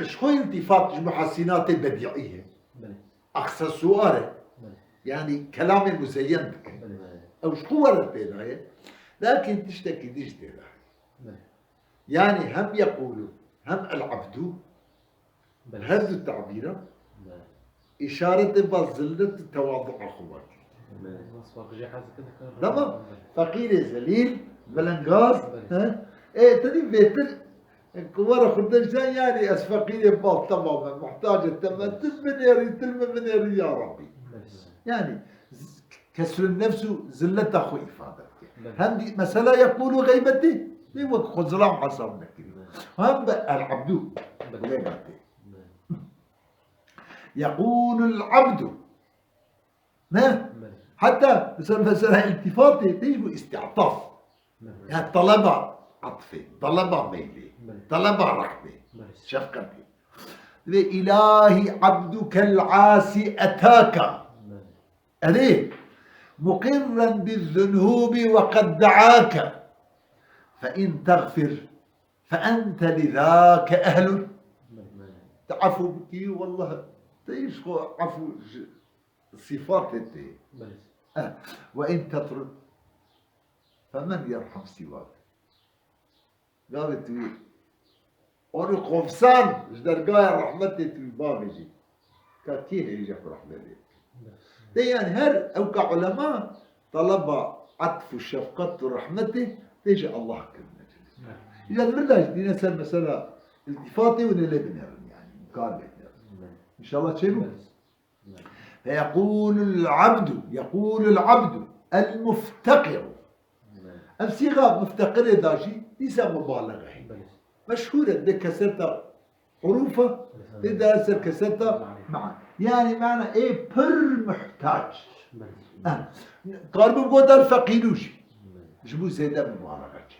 ji xwe îltîfat ji muhesînatê bedîî ye. Belê. Aksesuar e. Belê. Yani kelamê muzeyyen dike. Belê. Ew ji xwe were tê de ye. Lakin tiştekî dî jî tê de ye. Belê. Yani hem yeqûlu hem el abdu Belê. Her du tabîra Belê. Îşaretê ba zillet û tewadu'a xwe vekir. Belê. Tamam. Feqîrê zelîl, belengaz, Belê. He? E, te dî vêtir, ku were xwe de jî, yani ez feqîrê bal, tamam, me muhtacê te, me tu binêrî, tu li min binêrî ya Rabbî. Belê. Yani z-, kesrun nefs û zilleta xwe îfade dike. Belê. Hem dî mesela yeqûlu xeybetê, dê wek xwe zilam hesab nekiriye. Belê. Hem be el abdu, Belê. Xeybetê. Belê. Yeqûlul abdu. Ne? Belê. Heta mesela, mesela îltifatê tê ji bo îstî'taf. Belê. Ya taleba atfê, taleba meylê, Belê. Taleba rehmê, Belê. Şefqetê. Ve ilahi abdukel asi etaka. Belê. Erê, muqirren bizzunûbi ve qed de'ake. Fe in teğfir fe ente lizâke ehlun. Te efû bikî, wallah, te ji xwe efû ji sîfatê tê. Belê. Eh, ve in tetrud, fe men yerham sîwâke. Gavê tu wî, onî qofsan ji dergaya rehmetê tu wî bavêjî. Ka kî hêja xwe rehmetê. Tê yani her ewka ulema taleba atf û şefqet û rehmetê tê ji Allah kirine. Îca di vir de jî dîne ser mesela îltifatê û lê binêrin yani. Kar binêrin. İnşallah çê bû. Fe yeqûlul abdu, yeqûlul abdu el mufteqiru. Ev sîxa mufteqirê da jî dîsa mubalexe heye. Belê. Meşhûr e, bê kesreta Hurûfa tê de ser keseta man. Yanî mana ê pir muhtac. Karibû gotar feqîrû jî. Ji bo zêde mubalaxe çi.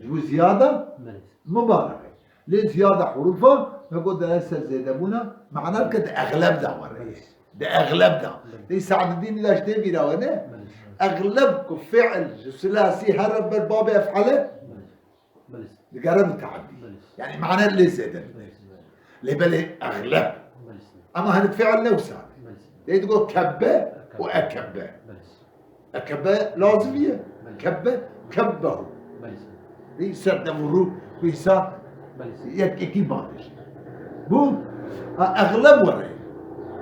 Ji bo ziyada mubalaxe. Lê ziyada hurûfa me got de ser zêdebûna mana ke di exleb de were. Di exleb de. Tê Sa'didîn de ji tê bîra we ne? Exleb ku fi'l ji sulasî here ber babê ef'ale. Digere mutaaddî. Belê. Yanî mane lê zêde dibe. Belê. Lê belê exleb. Belê. Ama hinek fiil ne wisa ne. Belê. Lê digo kebbe û ekebbe. Belê. Ekebbe lazimî ye. Belê. Kebbe, kebbehu. Belê. Lê ser dev û rû ku îsa Belê. Yek ekî baş. Bu, ha, exleb were.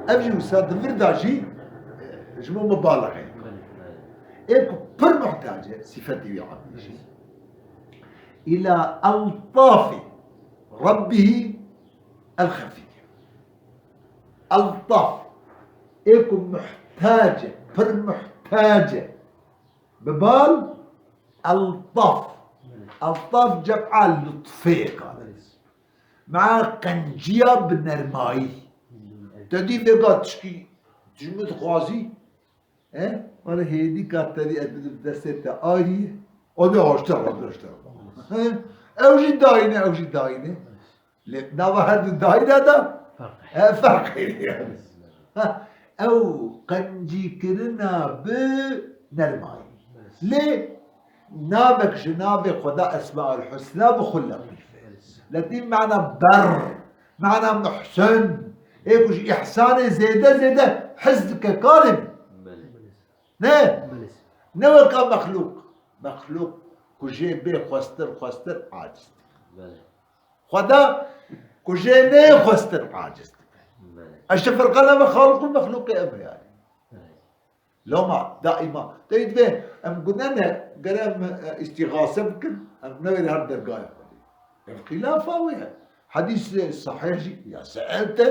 Ev jî wisa di vir de jî, e, ji bo mubalaxe. Belê. Ê ku pir muhtac e, sifetî wî abdî jî. Belê. Îla eltafî Rabbihî el-xefî. Eltaf. Ê ku muhtac e, pir muhtac e. Bi bal, eltaf. Eltaf cem'a lutfê ye. Ma qenciya bi nermayî. Te dî vêga tişkî, tu ji min dixwazî, He? Wele hêdî ka te dî ez bidim destê te ayrî, o dê hoşte re, hoşte re. He? Ew jî dayîne, ew jî dayîne. Lê nava her du dayîne de, he, ferq heye. Ha, ew qencîkirina bi nermayî. Lê navek ji navê Xweda Esmaul Husna bi xwe leqîfe. Letîf mana ber, mana muhsin. Ê ku ji îhsanê zêde zêde hez dike, kalê min. Belê. Ne? Belê. Ne weka mexlûq. Mexlûq ku jê bê xwestir, xwestir aciz dike. Belê. Xweda ku jê neyê xwestir aciz dike. Belê. Eşte ferqa nava xaliq û mexlûqê ev yanî. Belê. Loma daîma. Teyî divê em gune ne, gere em, e, îstîxase bikin, em newêrê her dergahê Xwedê. Ev xilafa wê ye. Hedîsê sahih jî ya se'elte,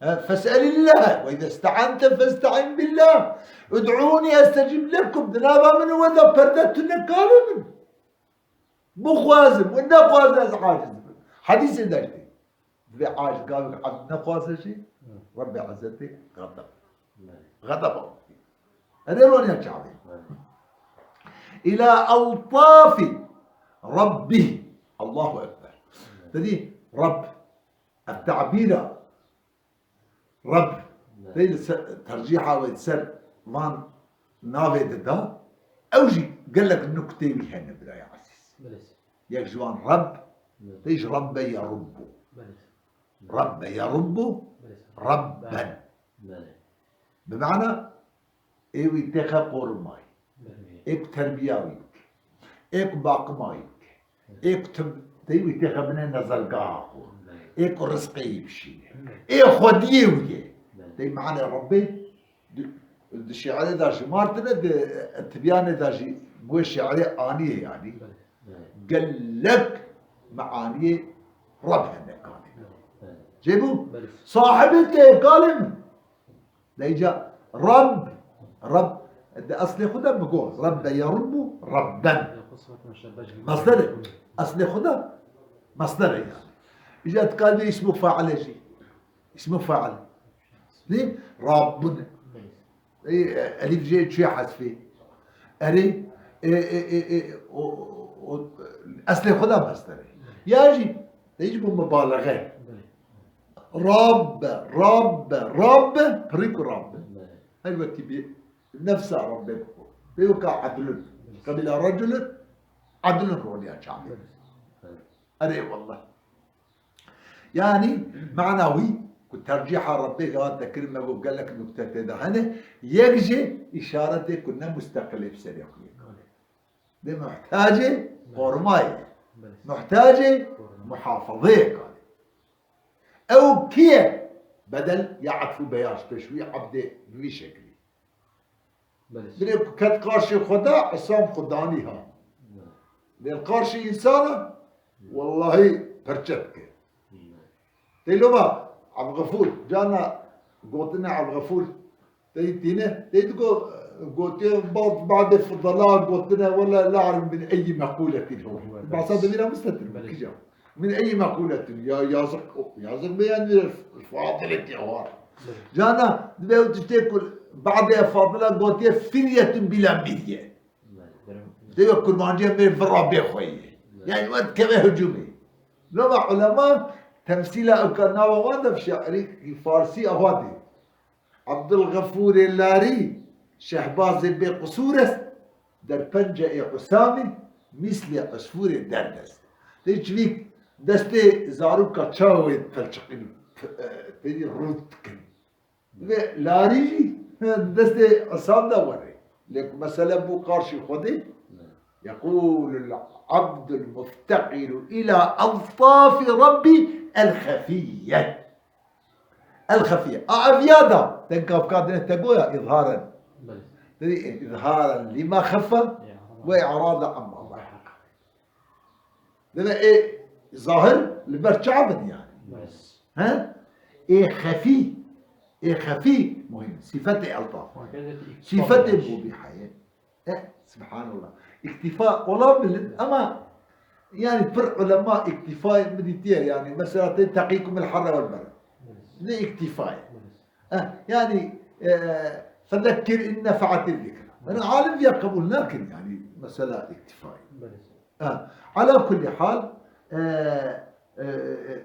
e, fes'elillah, ve ize ste'ante festa'in billah. Ud'ûnî estecib lekum. Di nava min û we de perde tune kalê min. Bixwazim, we nexwaze ez aciz bim. Hedîsê de jî. Divê aciz gavek ebd nexwaze jî, Hı. Rebbê Ezzetî xedeb. Belê. Xedeb avkî. Erê roniya çavê. Belê. Îla eltafî Rabbî. Allahu Ekber. Belê. Te dî Rabb. Ev tabîra Reb, Belê. Tey li ser, tercîha wê li ser van navê de da, ew jî gelek nuktê wî hene biraya ezîz. Belê. Yek ji wan Reb, Belê. Tey ji Rebbe yerubbu. Belê. Rebbe yerubbu, Belê. Rebben. Belê. Bi mana Ê wî têxe qorumayî. Belê. Ê ku terbiya wî bike. Ê ku baqima wî bike. Ê ku tim-, tey wî têxe binê nezergaha xwe. Belê. Ê ku rizqê wî bişîne. Belê. Ê xwediyê wî ye. Belê. Tey mane Rebbê di, di şiirê de ji martine, di tibiyanê de jî bi wê şiirê aniye yanî. Belê. Belê. Gelek meaniyê Reb hene kalê. Belê. Cêbû? Belê. Sahibê tê kalê min. Lê îca Rab, Rab, di eslê xwe de bigo, Rabbe yerubbu Rabben. Masder e. Eslê xwe de masder e yani. Îca dikarî bê îsmu fail e jî. Îsmu fail. Nî? Rabbun. Ê, elîf jê çûye hezfê. Erê, ê, ê, ê, ê, o, o, o, eslê xwe de masder e. Ya jî, te jî bû mubalaxe. Rab, Rab, Rab, pirî ku Rab. Belê. Her wekî bî nefsa Rabbê bixwe. Bê weka edlun. Qebîla reculun, edlun roliya çavê. Belê. Erê wallah. Yanî mana wî ku tercîha Rabbê hate kirin me got gelek nukte tê de hene. Yek jî îşaretê ku ne musteqilê bi serê xwe yê kalê. Dê muhtacê Belê. Korumayê. Belê. Muhtacê Koruma. Muhafazeyê kalê. Ew kî ye? Bedel ya etfû beyaş pêş wî ebdê bi vî şeklî. Belê. Birê ku ket qarşê Xweda, Îslam Xwedanî ha. Belê. Lê qarşê însana, wellahî perçe dike. Belê. Tê loma, Ebdixefûr, cana gotine Ebdixefûr, Tey tîne, tey digo, gotiye, bad-, badê fudala gotine, wele la erim bin eyî meqûletî ho. Wele Basa bes. Devîra mistetir Belê. Kija. Min eyî meqûletin, ya yazık, yazık be yani, fadilek ya var. Cana, dibe ew tiştê ku badê efadila gotiye, firyetun bila mirye. Dê wek kurmanciyê mêr vira bê xwe yê. Yani wet keve hicûmê. Loma ulema temsîla ew ka nava wan de şairî farsî awa dê. Abdulxefûrê Larî, şehbazê bê qisûr est, derpenceyê Husamî, mîslê usfûrê derd est. Tê çivîk destê zaroka çawa wê dipelçiqîn û p-, e, pêdî rût dikin. Ve Larî jî destê Husam de were. Lê ku mesele bû qarşî Xwedê, يقول العبد المفتقر إلى ألطاف ربي الخفية. El-xefîye. A ev ya da, te gavka dine te goya, îzharen. Belê. Dedi, e, îzharen lima xefe Ya, ve i'rada amma zahir. Dene ê zahir li ber çav in yani. Belê. He? Ê xefî. Ê xefî muhîm. Sîfetê eltaf. Sîfetê mubîhayê. E, subhanallah. İktifa olabilir ama yani pir ulema iktifayê min dîtiye yani. Mesela tê teqîkum el harre vel berd. Ne iktifayê. E, yani, e, fezekkir in nefe'ati zikra. Yani alim ya kabul nakin yani mesela iktifayê. E, ala kulli hal, e, e, e,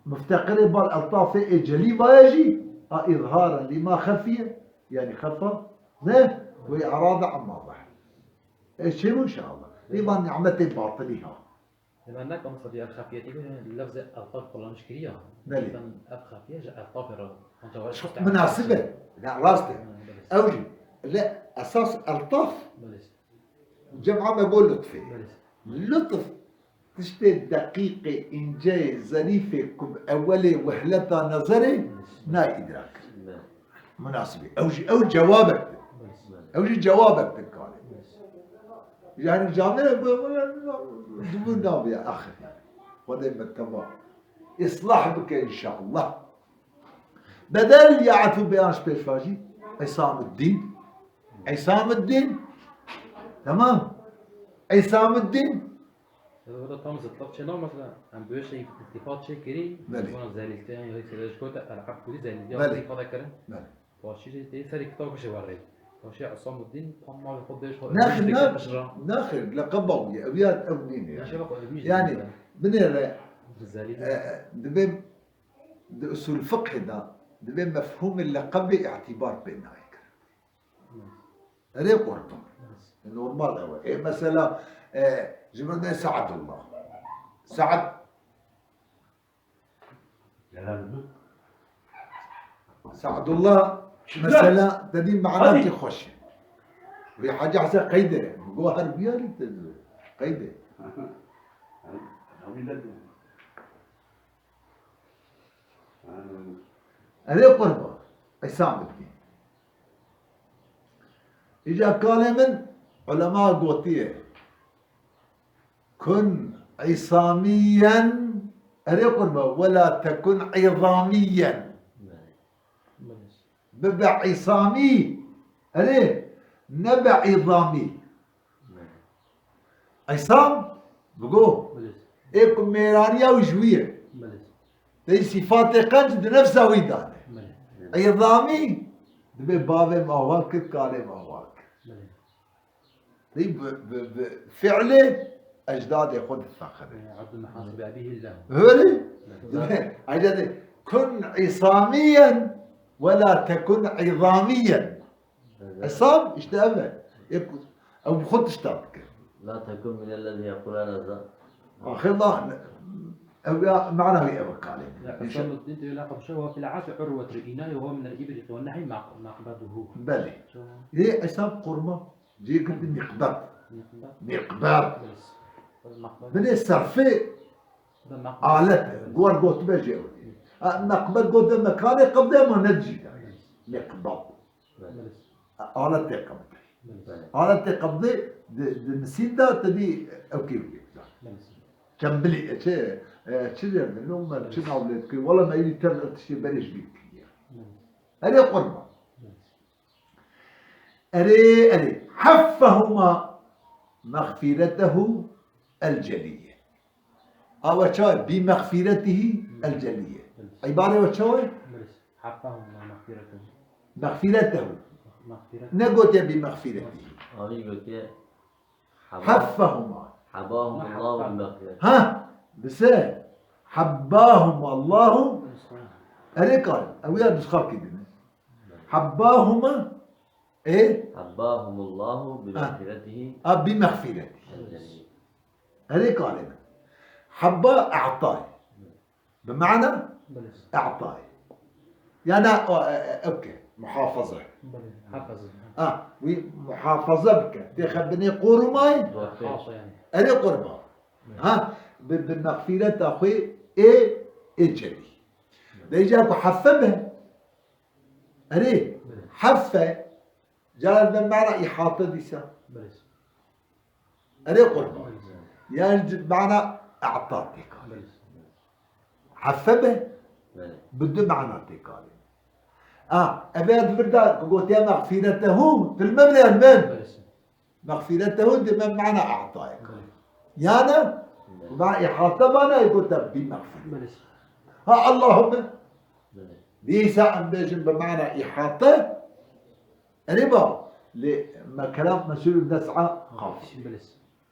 Mifteqirê bal eltafê ê celî vaye jî, a îzharen lî ma xefiye, yani xefa, ne? Ve arada amma zahir. E, çêbû inşallah. Lê van nimetê batilî ha. Lê me nekan sediya xefiyetî bû, yani lefzê eltaf kullanış kiriya. Belê. Ben ev xefiye ji eltafê re, ancak Çok münasib e. Ya, rast e. Hı, belê. Ew jî, le esas eltaf Belê. Cema me got lutfê. Belê. Lutf tiştê deqîqê, înceyê, zerîfê ku bi ewelê wehleta nezerê nayê îdrak kirin. Belê. Munasibê. Ew jî, ew cewabek din. Belê. Ew jî cewabek din kalê. Belê. Yani camêrek bi, bi, bi, dibû nabe ya axir. Xwedê me temam. Islah bike inşallah. Bedel ya Efû Beyan ji pêş ve jî. Îsamuddîn. Îsamuddîn. Tamam. Îsamuddîn. Ya da tam zıtlak çê nav mesela. Em böyle şey iltifat çê kirî. Belê. Buna zelîlte yan ya da işte koyta el abdû zelîlte Belê. İfade kirin. Belê. Paşî jî tê serê kitap kişê werê. Paşî Îsamuddîn tam mal xwe bêş xwe Naxir, bêş na-, dikir pişra. Naxir, leqeba wî ye. Ew ya ew nîne ya. Naşe bak, ew nîne Yani, ya. Binêre, Zelîlte. e, e, dibê Di usul fiqhê de divê mefhûmê leqebê îtîbar pê nayê kirin. Erê qurban. Normal ew e. Ê mesela, e, ji min de Saadullah. Saad. Saadullah, mesela, te dî mana Hadi. Ki xweş e. Wê Hacı Hesen qeyde. Go her biyarî te qeyde. Erê qurba, Îsam bikî. Îca kalê min ulema gotiye, kun îsamiyen, erê qurba, wela tekun îzamiyen. Bibe îsamî, erê, nebe îzamî. Îsam, bigo, Belê. Ê ku mêraniya wî ji wî ye. Belê. Tey sîfatê qenc di nefsa wî de ne. Belê. Îzamî, dibê bavê me awa kir, kalê me awa kir. Belê. Tey bi, bi, bi fiilê ecdadê xwe difexire. Ee, Abdul Muhasib Ebîhillah. Öyle. Belê. Dibê, ecdadê, kun îsamiyen ve la tekun îzamiyen. Îsam, işte ev e. Ê ku, ew bi xwe tişta dike. لا تكن من الذين يقولون ذا. Axir da, ew ya, mana wî ev e kalê. لا، Îsam Eddîn diyor, لقب شهوة في العاش عروة الإناء وهو من الإبريق والنحل مق-، مقبضه. Belê. Şo- Ê, Îsam qurma, cê girdi miqbet. Miqbet. Miqbet. Belê. Miqbet. Binê serfê Belê, miqbet. Alet e. Guar gotibe jê ew. Ha, miqbet gotibe mekanê qibdê ma ne jî da. Miqbet. Belê. Aletê qibdê. Belê. Aletê qibdê di, di misîn de te dî ew kê wî da. Belê. Çembilî, e, çi, e, çi derdin? Loma çi Belê. Nav lê dikir? Wala me îlî tev tiştê berê ji bîr kiriye. Belê. Erê qurban. Belê. Erê, erê. Heffehuma mexfîretehu el-celîye. A we çawa? Bi mexfîretihî el-celî ye. Îbare we çawa ye? Belê. Heffahum Allah mexfîretehu. Mexfîretehu. Mexfîret. Negotiye bi mexfîretihî. Amî gotiye heba-, Heffahuma. Hebahum Allahu bi mexfîret. Ha, bise. Hebbahum Allahu. Erê kal. Ew ya nusxa kidine. Hebbahuma. E? Hebbahum Allahu bi mexfîretihî. A, bi mexfîretihî. El-celîl. Erê kalê min. Hebba e'tay. Bi mana Belê. E'tay. Yani o, e, e, okey. Muhafaza. Belê. Hafaza. Ha, wî muhafaza bike. Têxe binê qorumayê. Hafa yani. Erê qurba. Ha, bi, bi mexfîreta xwe ê, ê celî. Dêca ku heffe be. Erê, Belê. Heffe. Cara bi mana îhate dîsa. Belê. Erê qurban. Belê. Yani mana e'ta têkal. Belê. Heffe be, Belê. Bi du mana têkal. A, eve di vir de ku gotiye mexfîretehu, tilme bile min. Belê. Mexfîretehu dime mana e'tayê. Belê. Yani, Belê. Mana îhate bana gote bi mexfîret. Belê. Ha, Allahümme. Belê. Dîsa em bêjin bi mana îhate, Erê ba, lê me kelam mesul des'a xafî. Belê.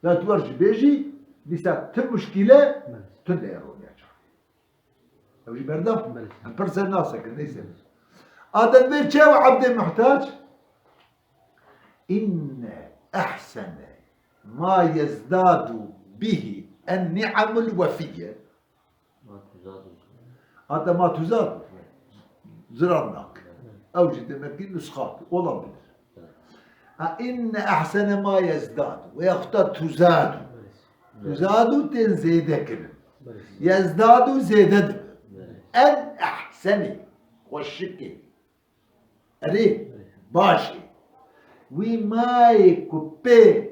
Ya tu wer jî bêjî, dîsa ti muşkîle Belê. Tu neyê ronya çar. Ew jî berda. Belê. Em pir ser nasekin, neyse. Adet vê çi ew Ebdê Muhtaç? Inne ehsene ma yezdadu bihi en ni'amul wefiyye. Ma tuzadu. Hatta ma tuzadu. Ziran nak. Ew jî demek ki nusxat. Olabilir. Ha, inne ehsene ma yezdadu. Veya da tuzadu. Tuzadu tên zêde kirin. Yezdadu zêde dibin. En ehseni. Xweşikê. Erê, baş e. Wî mayê ku pê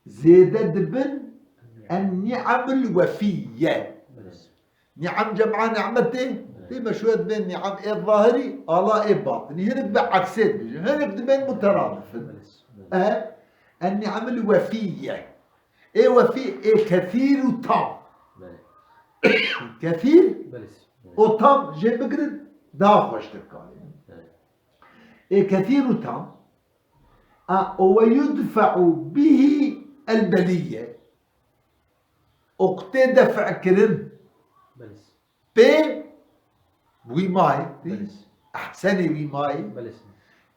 zêde dibin, en ni'emil wefî ye. Ni'em cem'a ni'metê, tê meşhur dibên ni'em ê zahirî, ala ê batinî. Hinek bi eksê dibêjin, hinek dibên muteradif in. E, en ni'emil wefî ye. Ê wefî, ê kethîr û tam. Belê. Kethîr Belê. Û tam jê bigirin, daha xweştir kalê. Belê. Ê kethîr û tam. A, û ve yudfe'u bihî el belîye. Û ku tê def' kirin. Belê. Pê wî mayî, Belê. Ehsenê wî mayî. Belê.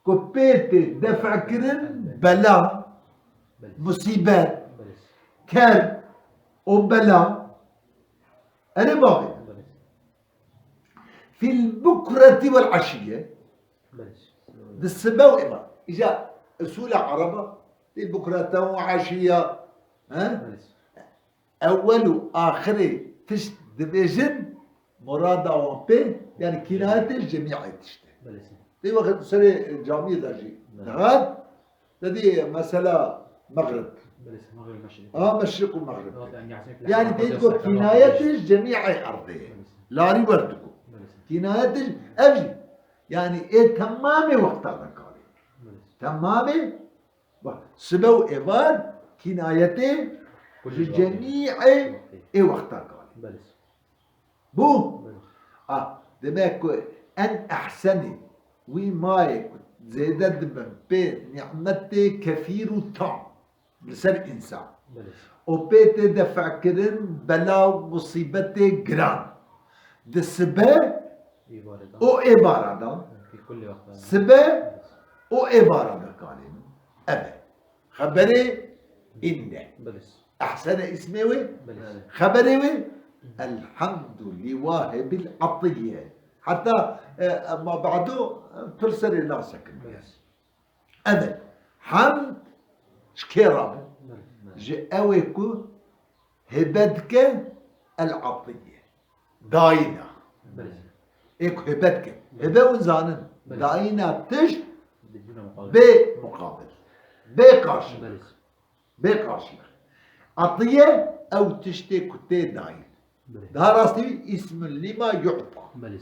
Ku pê tê def' kirin bela, Belê. Musîbet, Belê. Ker û bela. Erê bavê. Belê. Fil bukreti vel aşiye. Belê. Di sibe û êva. Îja usûla Ereba, tê bukreten û aşiya. He? Belê. Ewel û axirê tişt dibêjin, murada wan pê, yani kînayetê ji cemî tişt e. Belê. Tê wexit serê camiyê de jî Belê. Dihat, te dî mesela Mexrib. Belê, Mexrib, Meşrib. Ha, Meşrib û Mexrib. Evet, yani, Yani, tê digot kînayetê ji cemî erdê. Belê. Larî wer digo. Belê. Kînayetê ji, ev jî, yani, ê temamê wexta de kalê. Belê. Temamê Bak, sibe û êvar kînayetê Kulî ji cemî ê wextê kalê. Belê. Bû? Belê. A, demek ku en ehsenî wî mayê ku zêde dibin pê nîmetê kefîr û tam li ser însan. Belê. Û pê tê def' kirin bela û musîbetê giran. Di sibe Êvarê de. Û êvara de. Fi kulli wexta. Sibe û êvara de kalê min. Ev e. Xeberê inne. Belê. Ehsene îsmê wê. Belê. Xeberê wê. Elhamdu li wahibil atiyye. Heta, e, ma ba'du, e, pir serê nasekin. Belê. Evet. Hemd ji kê re be? Belê. Ji ew ê ku hêbe dike el-atiyye. Dayîna. Belê. Ê ku hêbe dike. Hêbe hûn zanin. Belê. Dayîna tişt Bidûne muqabil. Bê muqabil. Bê karşılık. Belê. Bê karşılık. Atiye ew tiştê ku tê dayîn. Belê. Daha rastî wî ismun lima yu'ta. Belê.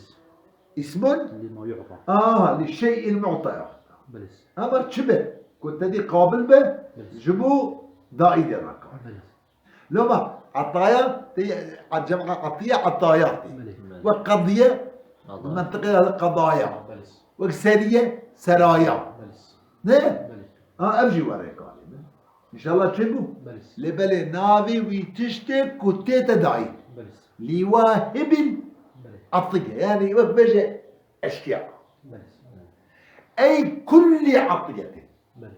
Ismun Lima yu'ta. Aha, li şey'il mu'ta ya. Belê. Ama çi be? Ku te dî qabil be, Belê. Ji bo daî de rakar. Belê. Loma, etaya, tê, cema etiye, etaya tê. Belê. Belê. Wek qediye, Allah. Bi mentiqê de qedaya. Belê. Wek seriye, seraya. Belê. Ne? Belê. Ha, ev jî were kalê min. Înşallah çêbû. Belê. Lê belê navê wî tiştê ku tê te dayî. Belê. Lîwa hibil Belê. Etiye. Yani wek bêje eşkiya. Belê. Ey kullî etiyetê. Belê.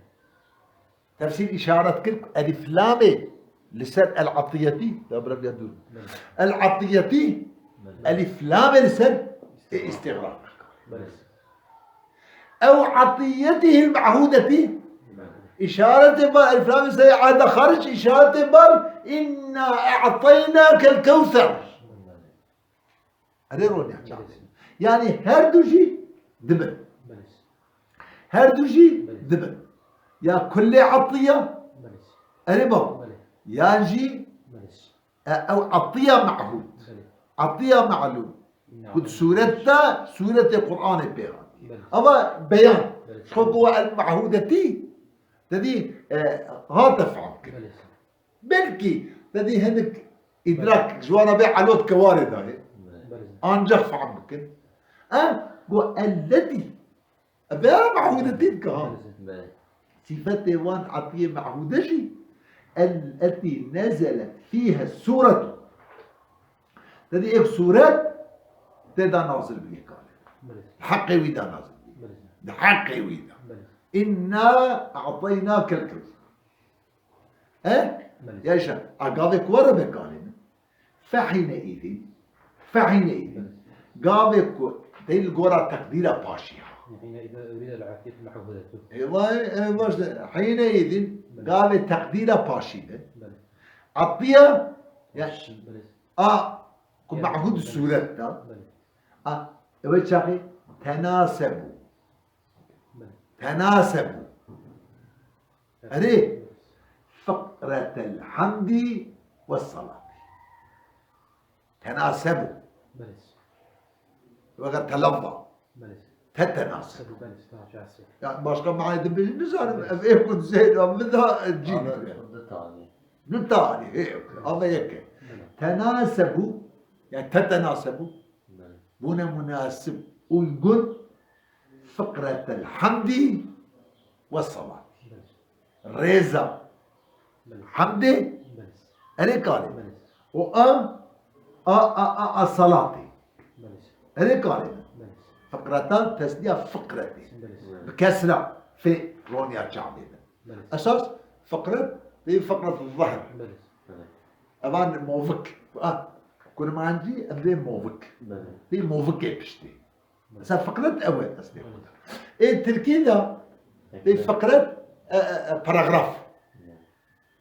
Tefsîr îşaret kir ku elîf lamê li ser el-etiyetî, ya bira ya dûr. Belê. El-etiyetî, Belê. Elîf lamê li ser, e, îstîxraq. Belê. Ew etiyetihil mehûdetî, Belê. Îşaretê bar, elîf lamê ser eda xaric, îşaretê bar, inna e'teynakel kewser. Erê roniya çavê. Belê. Yani her du jî dibin. Belê. Her du jî Belê. Dibin. Ya kullê etiye, Belê. Erê bab. Belê. Yan jî, Belê. E, ew etiye mehûd. Belê. Etiye melûm. Na'am. Ku di sûret de, sûretê Qur'anê pê hatiye. Belê. Ama beyan. Belê. Çi ku el mehûdetî, te dî, e, hate fehm kir. Belê. Belkî te dî hinek îdrak Belê. Ji wana bê elot kewarê dayê. Belê. Ancak fehm bikin. E, go elletî. E, beyana mehûdetî dike ha. Belê. Sîfetê wan etiyê mehûde jî. Elletî nezelet fîhe sûretu. Te dî êk sûret tê de nazil bûye kalê. Belê. Di heqê wî de nazil bûye. Belê. Di heqê wî de. Belê. Inna e'teynakel kewser. E? Belê. Ya îşte, a gavê ku were be kalê min. Fehîne îdîn. Fehîne îdîn. Belê. Gavê ku tê li gora teqdîra paşî ha. Hîne îdîn, ewî de el-etiyet mehûdetu. E, vay, e, baş de. Hîne îdîn, Belê. Gavê teqdîra paşî be. Belê. Etiye, ya, Belê. A, ku Yani, mehûd belê. Sûret de. Belê. A, ew çaxê tenasebû. Belê. Tenasebû. Erê, fiqretel hamdî ve salatî. Tenasebû. Belê. Weke telafza. Belê. Tetenasebû. Belê, tamam, şahsi. Ya başka manayê dibêjin nizanim. Belê. Ev ê ku zêra min da cî Abi, dibe. Du tanî. Du tanî, hê, ama yek e. Belê. Tenasebû, yani tetenasebû. Belê. Bûne munasib, uygun, fiqretel hamdî ve salatî. Belê. Rêza Belê. Hamdê Belê. Erê kalê. Belê. O a, a, a, a, a salatê. Belê. Erê kalê. Belê. Fiqretan tesniya fiqretê. Belê. Bi kesra fê roniya çavê de. Belê. Esas fiqret, tê fiqret zehr. Belê. Evan movik. Ah, kurmancî em vê movik. Belê. Tê movikê piştê. Mesela fiqret ew e eslê xwe de. Ê tirkî de tê fiqret, e, e, e, paragraf.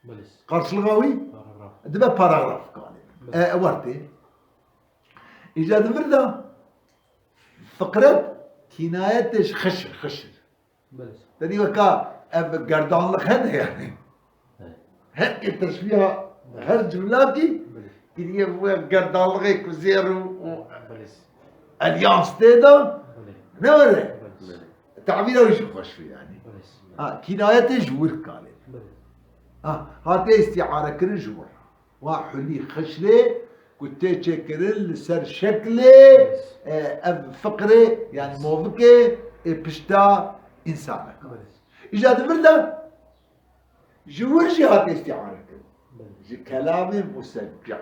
Belê. Karşılığa wî Paragraf. Dibe paragraf kalê. Belê. E, e, wertê. Îca di vir de fiqret kînayetê ji xişir, xişir. Belê. Te dî weka ev gerdanlik hene yani. Evet. Her ke teşbîha her cumlakî Belê. Kiriye bu gerdanlığê ku zêr û, û Belê. Elyans tê de Belê. Ne were? Belê. Tabîra wî jî xweş bû yani. Belê. Ha, kînayetê ji wir kalê. Belê. Ha, hate îstîare kirin ji wir. Wa hulî xişrê ku tê çêkirin li ser şeklê, e, ev fiqrê, yani movikê, e, pişta însanek. Îca di vir de ji wir jî hate îstîare kirin. Ji kelamê musecce.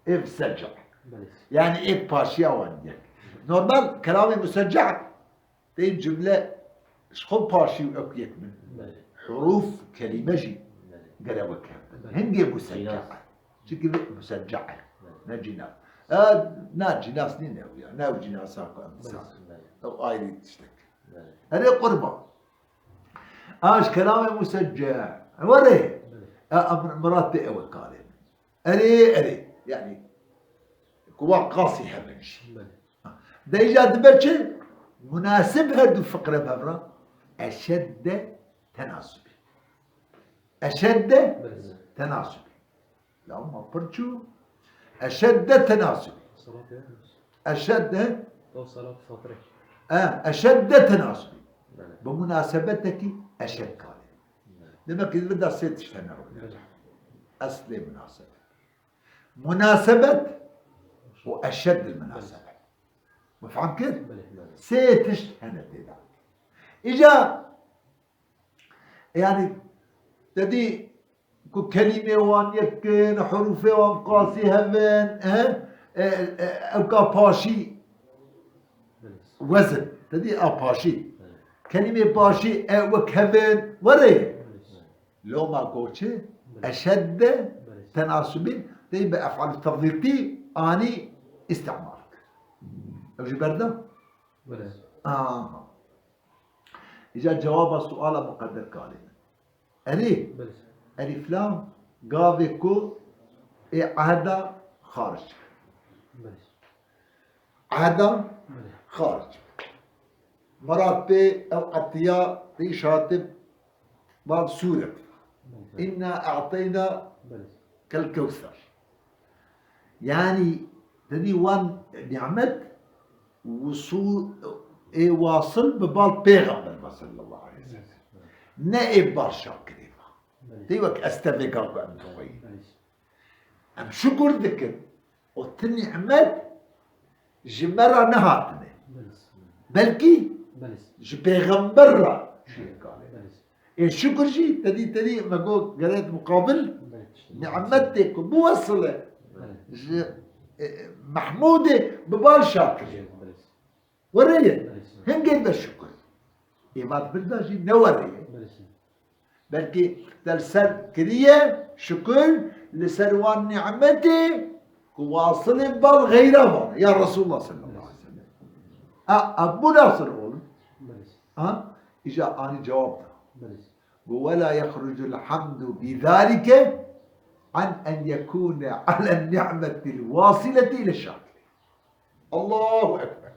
Ê musecce. Yani ê paşiya wan yek. Normal kelamê musecce Tê cumle ji xwe paşî û ew yek bin. Belê. Huruf, kelîme jî Belê. Gere wek hev bin. Belê. Hingê musecce. Cînas. Çikî vê musecce. Belê. Ne cînas. E, na cînas nîne ew ya. Ne ew cînasa ku em Belê. Dizanin. Belê. Ew ayrî tiştek. Belê. Erê qurban. A ji kelamê musecce. Were. Belê. E, em mirat tê ew kalê. Erê, erê. Yani, ku wa qasî hebin jî. Belê. Deyca dibe çi? Munasib her du fiqre bevra. Eşedde tenasubî. Eşedde Belê. Tenasubî. La ma pir çû. Eşedde tenasubî. Salat ya. Eşedde. O salat fatirek. E, eşedde tenasubî. Belê. Bi munasebetekî eşed kalê. Belê. Demek ki li vir de sê tişt hene rû. Belê. Eslê munasebet. Munasebet û eşeddil munasebet. Mefhum kir? Belê. Sê tişt hene tê de. Îca, yani, te dî ku kelîmê wan yek in, hurufê wan qasî hev in, e, e, e, ew ka paşî Belê. Wezin. Te dî a paşî. Belê. Kelîmê paşî e wek hev in, were. Belê. Loma goçi, Belê. Eşedde, Belê. Tenasubî, tey bi ef'al tefdîltî anî îstimal kir. Ew jî berda? Belê. Aha. Îca cewaba suala muqedder kalê. Erê, Belê. Erîflam, gavê ku ê ehda xaric. Belê. Ehda Belê. Xaric. Mirad pê ew etiya te îşaretê bal sûret. Belê. Înna e'teyna Belê. Kel kewser. Yani, te dî wan nimet wusû-, ê wasil bi bal Pêxember ve sallallahu aleyhi ve sellem. Ne ê bal şakirê ve. Belê. Tê wek estevê gav em dixweyî. Belê. Em şukur dikin. O ti nimet ji me re nehatine. Belê. Belkî Belê. Ji Pêxember re çûye kalê. Belê. Ê şukur jî, te dî, te dî, me got, gerek muqabil, Belê. Nimetê ku biwesile, Belê. Ji, e, Mehmûdê bi bal şakirê. Belê. Were ye, Belê. Hingê be şukur. Ê vat birda jî ne were ye. Belê. Belkî te li ser kiriye şukur li ser wan nimetê ku wasilê bal xeyra wan e. Ya Resulullah sallallahu aleyhi ve sellem. A, a bu nasıl oğlum? Belê. Ha? Îca anî cewab da. Belê. Got, "Ve la yahrucul hamdu bi zalike an en yekune alen ni'metil wasileti ile şakir." Allahu Ekber.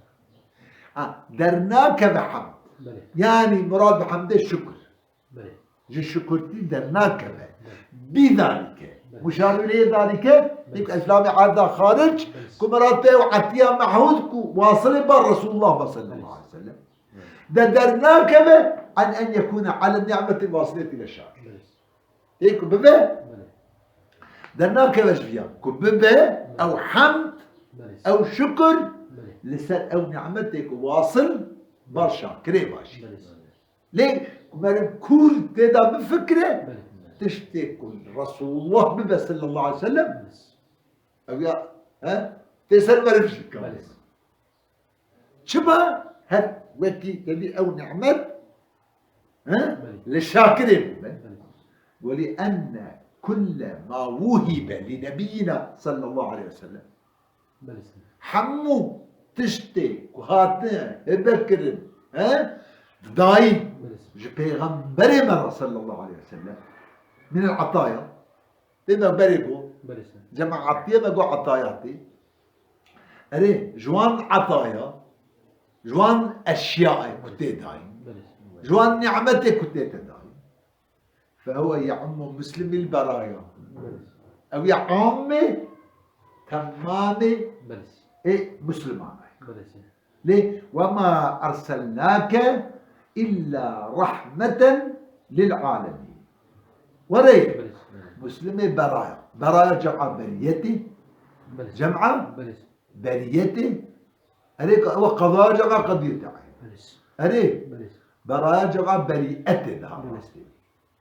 Ha, dernakeve hamd. Belê. Yani murad bi hamdê şukur. Belê. Ji şukurtî dernakeve. Belê. Bi zalike. Belê. Muşar ileyh zalike, Belê. Dik eslamê arda xaric, Belê. Ku mirad te ew etiya mehûd ku wasilê ba Resulullah ve sallallahu aleyhi ve sellem. Belê. De dernakeve an en yekune ale ni'meti wasileti ile şakir. Belê. Ê ku bibe, Belê. Dernakeve ji viya. Ku bibe, Belê. Ew hemd, Belê. Ew şukur, Belê. Li ser ew nimetê ku wasil, Belê. Ba şakirê ba jî. Belê. Lê ku meriv kûr tê de bifikire, Belê. Tiştê ku Resulullah bibe sallallahu aleyhi ve sellem, Belê. Ew ya, he? Tê ser meriv jî kare. Belê. Çima her wekî te dî ew nimet, he? Belê. Li şakirê bû be. Belê. Welî enne kulle ma wuhibe li nebiyina sallallahu aleyhi ve sellem. Belê. Hemû tiştê ku hatine hebe kirin, he? Dayîn Belê. Ji pêxemberê me re sallallahu aleyhi ve sellem. Min el ataya. Tê me berê got, Belê. Cemaatiye me got etayatê. Erê, ji wan etaya, ji wan eşyayê ku tê dayîn, Belê. Ji wan nimetê ku tê te dayîn. Fehuwe ye'ummu muslimîl beraya. Belê. Ew ya ammê, temamê Belê. Ê muslimanay. Belê. Lê, "Ve ma erselnake illa rahmeten lil alemîn." Were ye. Belê. Muslimê beraya. Beraya cem'a beriyetê. Belê. Cem'a Belê. Beriyetê. Erê, ka-, ew qezaya cem'a qediyetê. Belê. Erê. Belê. Beraya cem'a beriyetê daha Belê. Rastê.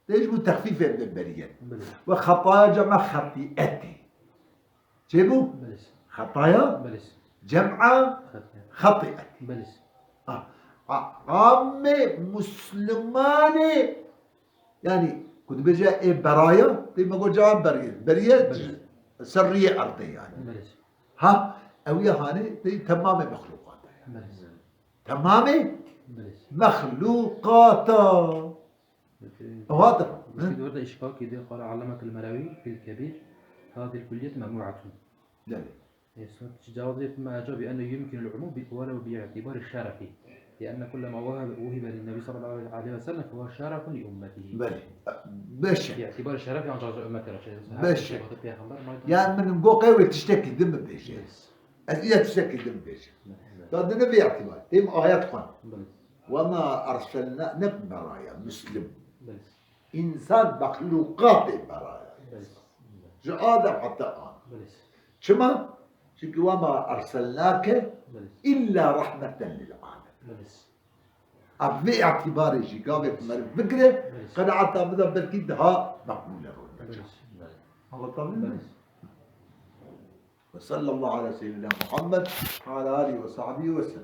Tê ji bo texfîfê bide beriyet. Belê. Ve xetaya cem'a xetiyetê. Çêbû? Belê. Xetaya Belê. Cem'a Xetiye. Xetiyet. Belê. A, a, ammê muslimanê, yani, ku dibêje ê beraya, tê me got cem'a beriyet. Beriyet Belê. Ser riyê erdê yani. Belê. Ha, ew ya hanê, tê temamê mexluqata yani. Belê. Temamê Belê. Mexluqata. Ew hate. Hı? Muşkîl orada işkal ki diyor, "Kale Allametul Meravi fil Kebir, hadil kulliyet memnu'atun." Belê. E, sonuç cevabı diyor, "Ecab bi enne yumkinul umum bi, welev bi i'tibari şerefi. Li enne kulle ma wehebe, wuhibe lin Nebi sallallahu aleyhi ve sellem, fehuve şerefun li ummetihi." Belê. Beş. Bi i'tibari şerefi ancak ümmetine şey. Beş. Peygamber, Yani min go qey wê tiştekî din bibêje. Yes. Ez îya tiştekî din bibêjim. Belê. Da dine vê îtibar. Têm ayet xwen. Belê. Ve ma erselna, ne beraya, Muslim. Belê. Însan mexlûqatê beraya. Belê. Ji Adem heta an. Çima? Çünkü وما أرسلناك إلا رحمة للعالمين. Ev vê îtibarê jî gavê ku meriv bigire, qenaeta min de belkî daha meqbûl e rûnda. Anlatabildim mi? وصلى الله على سيدنا محمد وعلى آله وصحبه وسلم.